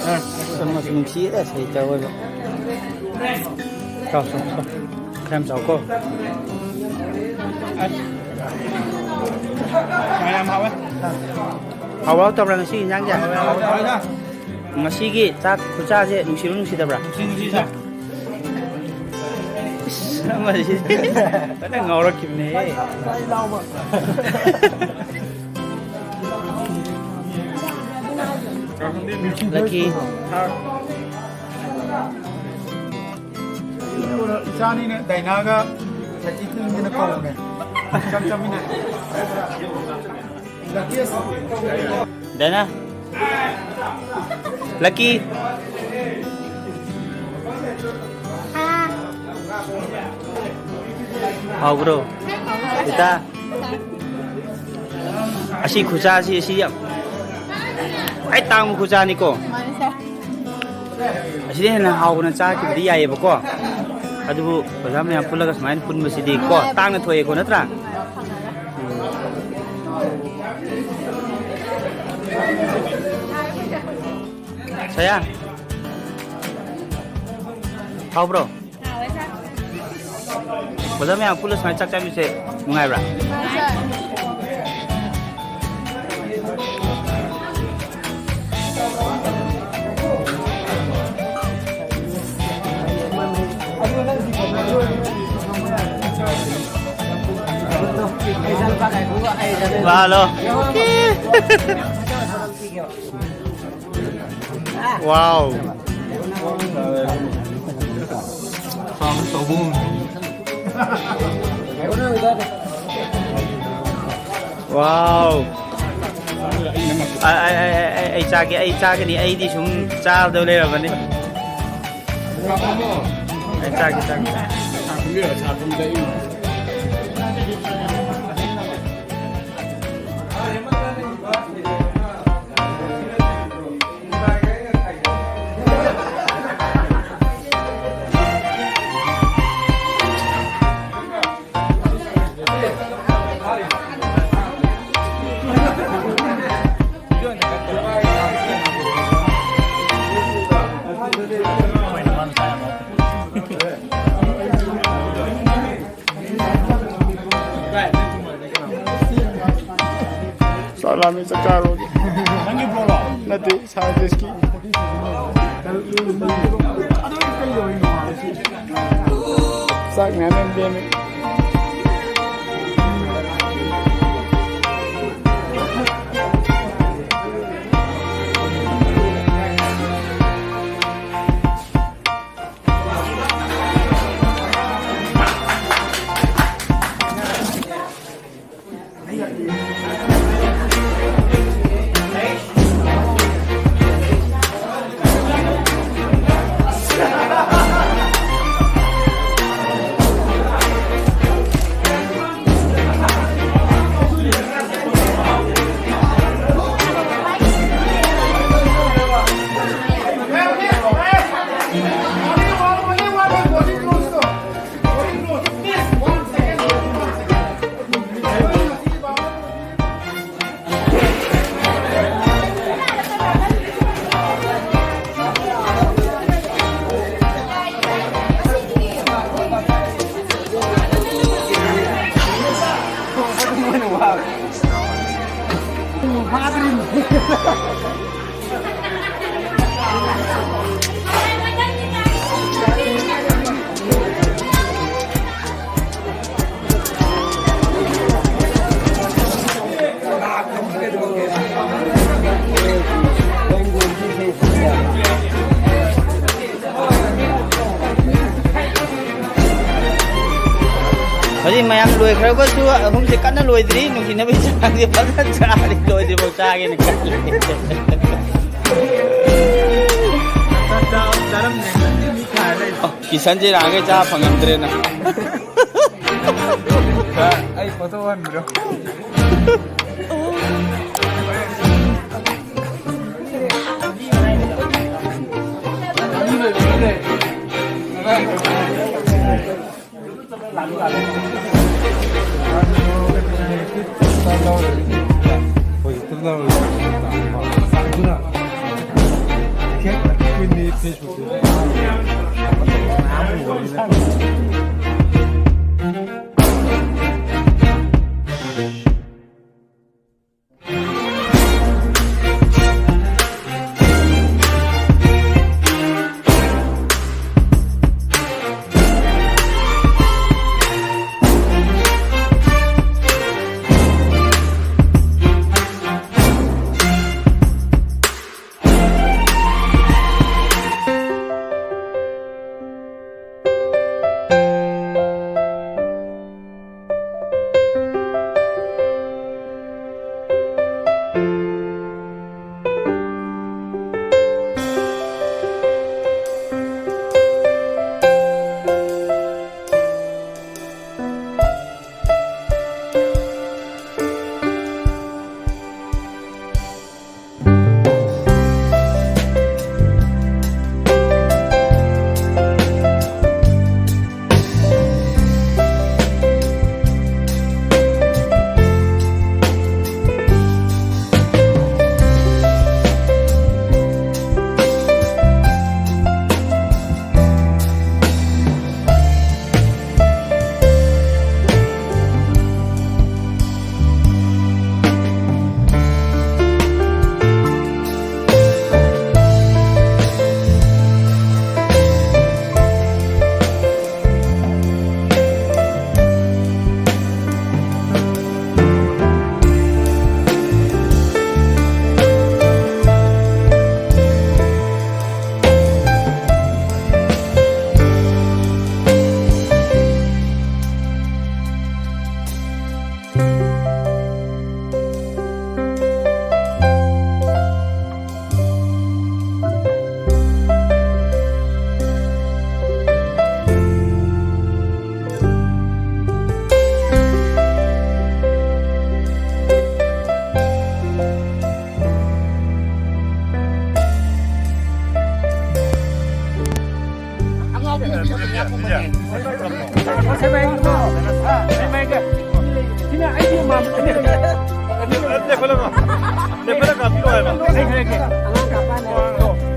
ꯑꯁ, ꯅꯨꯡꯁꯤꯌꯦꯗ ꯁꯍꯤꯇ ꯑꯣꯏꯕ꯫ ꯆꯥꯎ, ꯆꯥꯎ, ꯆꯥꯎ꯫ ꯈꯔ ꯌꯥꯝ ꯆꯥꯎꯀꯣ꯫ ꯑꯁ꯫ ꯌꯥꯝ ꯍꯥꯎꯋꯦ꯫ ꯍꯥꯎꯕ ꯍꯥꯎꯇꯕ꯭ꯔꯥ ꯉꯁꯤ ꯏꯟꯖꯥꯡꯁꯦ? ꯍꯥꯎꯋꯦ, ꯍꯥꯎꯋꯦ, ꯍꯥꯎꯋꯦꯗ꯫ ꯉꯁꯤꯒꯤ ꯆꯥꯛ ꯈꯨꯆꯥꯁꯦ ꯅꯨꯡꯁꯤꯕ꯭ꯔꯥ ꯅꯨꯡꯁꯤꯗꯕ꯭ꯔꯥ? ꯅꯨꯡꯁꯤ, ꯅꯨꯡꯁꯤ, ꯁꯥꯔ꯫ ꯏꯁ, ꯑꯃꯁꯤ ꯐꯖꯅ ꯉꯥꯎꯔꯛꯈꯤꯕꯅꯦꯍꯦ꯫ ꯂꯛꯀꯤ꯫ ꯏꯆꯥꯅꯤꯅ ꯗꯥꯏꯅꯥꯒ ꯂꯛꯀꯤ ꯀ꯭ꯋꯤꯟꯒꯅ ꯀꯧꯕꯅꯦ꯫ ꯆꯥꯛ ꯆꯥꯃꯤꯟꯅꯔꯦ꯫ ꯗꯥꯏꯅꯥ꯫ ꯂꯛꯀꯤ꯫ ꯍꯥꯎꯕ꯭ꯔꯣ? ꯏꯇꯥ꯫ ꯑꯁꯤ ꯈꯨꯆꯥꯁꯤ, ꯑꯁꯤ ꯌꯥꯝ ꯈ꯭ꯋꯥꯏ ꯇꯥꯡꯕ ꯈꯨꯆꯥꯅꯤꯀꯣ꯫ ꯑꯁꯤꯗꯤ ꯍꯦꯟꯅ ꯍꯥꯎꯕꯅ ꯆꯥꯈꯤꯕꯗꯤ ꯌꯥꯏꯌꯦꯕꯀꯣ꯫ ꯑꯗꯨꯕꯨ ꯑꯣꯖꯥ ꯃꯌꯥꯝ ꯄꯨꯜꯂꯒ ꯁꯨꯃꯥꯏꯅ ꯄꯨꯟꯕꯁꯤꯗꯤ ꯀꯣ, ꯇꯥꯡꯅ ꯊꯣꯛꯑꯦꯀꯣ, ꯅꯠꯇ꯭ꯔꯥ? ꯁꯌꯥ, ꯍꯥꯎꯕ꯭ꯔꯣ? ꯑꯣꯖꯥ ꯃꯌꯥꯝ ꯄꯨꯜꯂ ꯁꯨꯃꯥꯏꯅ ꯆꯥꯛ ꯆꯥꯕꯤꯁꯦ ꯅꯨꯡꯉꯥꯏꯕ꯭ꯔꯥ? ꯍꯜꯂꯣ꯫ ꯋꯥꯎ꯫ ꯋꯥꯎ꯫ ꯑꯩ, ꯑꯩ, ꯑꯩ, ꯑꯩ, ꯑꯩ ꯆꯥꯒꯦ, ꯑꯩ ꯆꯥꯒꯅꯤ, ꯑꯩꯗꯤ ꯁꯨꯝ ꯆꯥꯗꯧ ꯂꯩꯔꯕꯅꯤ꯫ ꯑꯩ ꯆꯥꯒꯦ, ꯆꯥꯒꯦ꯫ ꯆꯥꯛ ꯂꯥꯝꯃꯦ, ꯆꯥꯛ ꯆꯥꯔꯣ꯫ ꯅꯪꯒꯤ ꯕ꯭ꯔꯣꯔꯣ? ꯅꯠꯇꯦ, ꯁꯥꯏꯟꯇꯤꯁꯀꯤ꯫ ꯆꯥꯛ ꯃꯌꯥꯝ ꯌꯥꯝ ꯂꯦꯝꯃꯦ꯫ ꯍꯧꯖꯤꯛ ꯃꯌꯥꯝ ꯂꯣꯏꯈ꯭ꯔꯒꯁꯨ ꯑꯍꯨꯝꯁꯦ ꯀꯟꯅ ꯂꯣꯏꯗ꯭ꯔꯤ꯫ ꯅꯨꯡꯁꯤꯅꯕꯒꯤ ꯆꯥꯡꯁꯦ ꯐꯖꯅ ꯆꯥꯔꯤ, ꯂꯣꯏꯗ꯭ꯔꯤꯐꯥꯎ ꯆꯥꯒꯦꯅ ꯈꯜꯂꯤ꯫ ꯀꯤꯁꯟꯁꯦ ꯅꯍꯥꯟꯈꯩ ꯆꯥ ꯐꯪꯉꯝꯗ꯭ꯔꯦꯅ꯫ ꯑꯩ ꯐꯣꯇꯣ ꯍꯟꯕꯤꯔꯣ꯫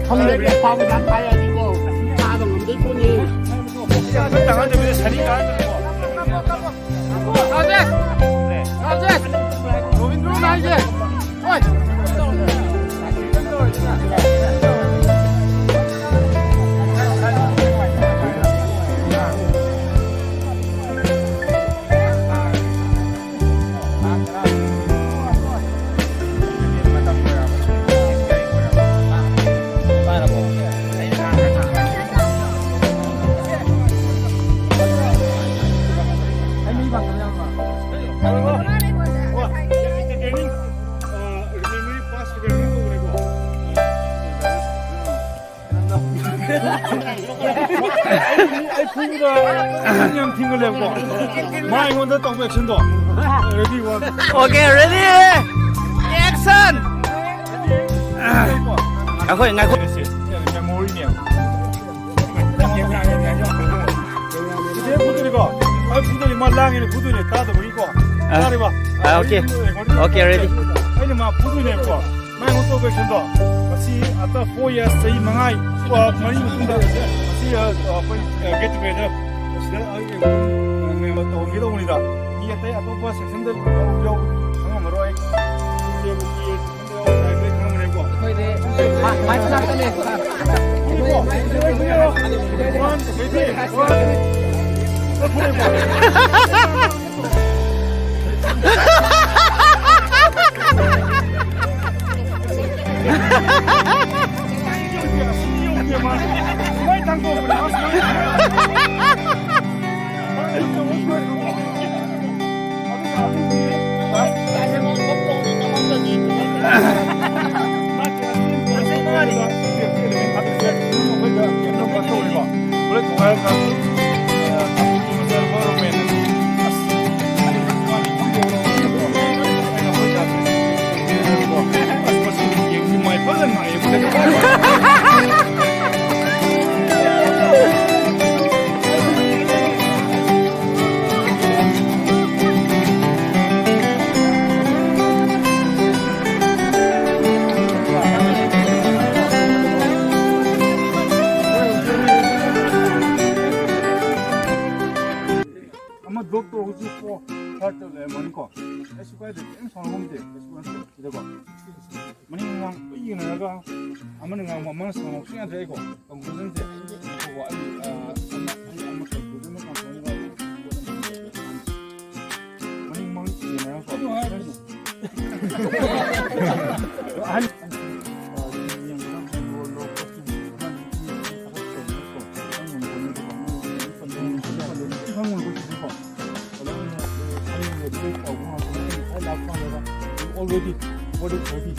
ꯈꯪꯗꯕꯅꯦ, ꯄꯥꯎ ꯌꯥꯝ ꯇꯥꯏ ꯍꯥꯏꯗꯤꯀꯣ, ꯇꯥꯕ ꯉꯝꯗꯣꯏ ꯄꯣꯠꯅꯤ꯫ ꯑꯩ ꯐꯨꯕꯗ ꯌꯥꯝ ꯊꯤꯡꯒꯜꯂꯦꯕꯀꯣ꯫ ꯃꯥ ꯑꯩꯉꯣꯟꯗ ꯇꯧꯕ actionꯗꯣ꯫ Ready, one. Okay, ready? Action! ꯑꯩꯈꯣꯏ ꯉꯥꯏꯈꯣ꯫ Memoryꯅꯦꯕ꯫ ꯁꯤꯗ ꯐꯨꯗꯣꯏꯅꯤꯀꯣ꯫ ꯑꯩ ꯐꯨꯗꯣꯏꯅꯤ, ꯃꯥ ꯂꯥꯡꯉꯦꯅ ꯐꯨꯗꯣꯏꯅꯤ, ꯇꯥꯗꯕꯒꯤꯀꯣ꯫ ꯑꯥ꯫ ꯇꯥꯔꯤꯕ? ꯑꯥ, okay꯫ Okay, ready꯫ ꯑꯩꯅ ꯃꯥ ꯐꯨꯗꯣꯏꯅꯦꯕꯀꯣ꯫ ꯃꯥꯏ ꯃꯣꯇꯣꯔ ꯚꯦꯁꯟꯗꯣ ꯉꯁꯤ after four years, ꯆꯍꯤ ꯃꯉꯥ, ꯑ, ꯃꯔꯤ ꯃꯇꯨꯡꯗ ꯉꯁꯤ, ꯑ, ꯑꯩꯈꯣꯏ, ꯑ, get together ꯁꯤꯗ ꯑꯩ, ꯑ, ꯇꯧꯍꯟꯒꯦ ꯇꯧꯕꯅꯤꯗ꯫ ꯃꯤ ꯑꯇꯩ ꯑꯇꯣꯞꯄ sectionꯗ ꯌꯥꯎ-, ꯌꯥꯎꯕꯗꯤ ꯈꯪꯉꯝꯃꯔꯣꯏ꯫ ꯑꯩꯈꯣꯏꯗꯤ ꯃꯥꯏꯛ ꯉꯥꯛꯇꯅꯦ꯫ One, baby, one. ꯂꯣꯛꯇꯣ ꯍꯧꯖꯤꯛ ꯐꯣꯔ ꯊꯥꯔꯠꯇ ꯂꯩꯔꯝꯃꯅꯤꯀꯣ꯫ ꯀꯩꯁꯨ ꯀꯥꯏꯗꯦ, ꯀꯩꯝ ꯁꯥꯎꯅꯤꯡꯉꯝꯗꯦ, ꯀꯩꯁꯨ ꯀꯥꯏꯗꯦ꯫ ꯁꯤꯗꯀꯣ ꯃꯅꯤꯡ ꯃꯃꯥꯡ ꯂꯣꯏ ꯌꯦꯡꯅꯔꯒ ꯑꯃꯅ ꯉꯥꯡꯕ ꯑꯃꯅ ꯁꯥꯎꯅꯤꯡꯉꯛꯁꯨ ꯌꯥꯗ꯭ꯔꯦ꯫ ꯑꯩꯀꯣ ꯀꯟꯀ꯭ꯂꯨꯖꯟꯁꯦ ꯉꯥꯏꯈꯣꯀꯣ, ꯑꯩ, ꯑ, ꯑꯃ, ꯑꯩ ꯑꯃ ꯀꯟꯀ꯭ꯂꯨꯖꯟ ꯑꯃ ꯀꯟꯊꯣꯛꯑꯒ ꯃꯅꯤꯡ ꯃꯃꯥꯡ ꯌꯦꯡꯅꯔꯒꯀꯣ꯫ ꯑꯗꯨ ꯍꯥꯏꯔꯒ ꯑꯍꯟ Already forty, forty.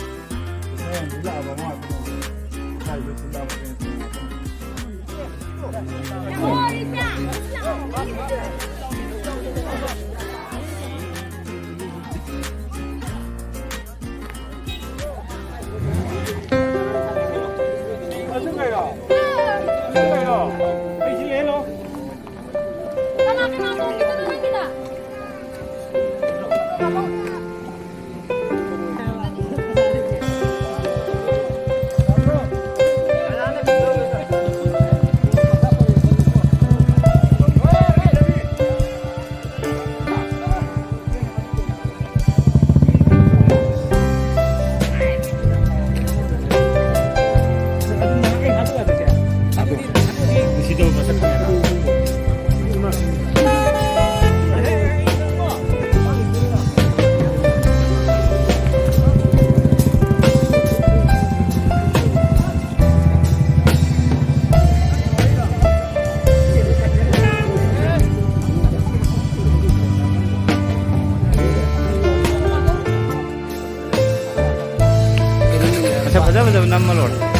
ꯃꯁꯛ ꯐꯖ ꯐꯖꯕ ꯅꯝꯃ ꯂꯣꯏꯔꯦ꯫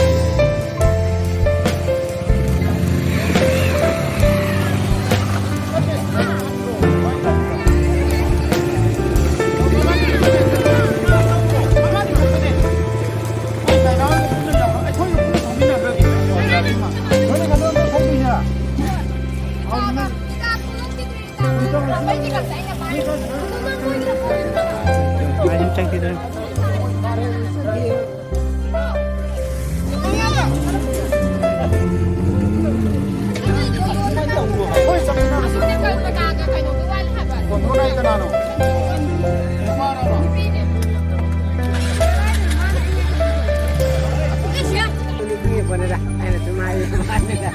ꯀꯅꯥꯅꯣ? ꯅꯨꯄꯥꯔꯕ? ꯅꯨꯄꯤ ꯌꯦꯡꯕꯅꯤꯗ, ꯑꯩꯅ ꯁꯨꯝ ꯍꯥꯏꯕ ꯋꯥꯅꯤꯗ꯫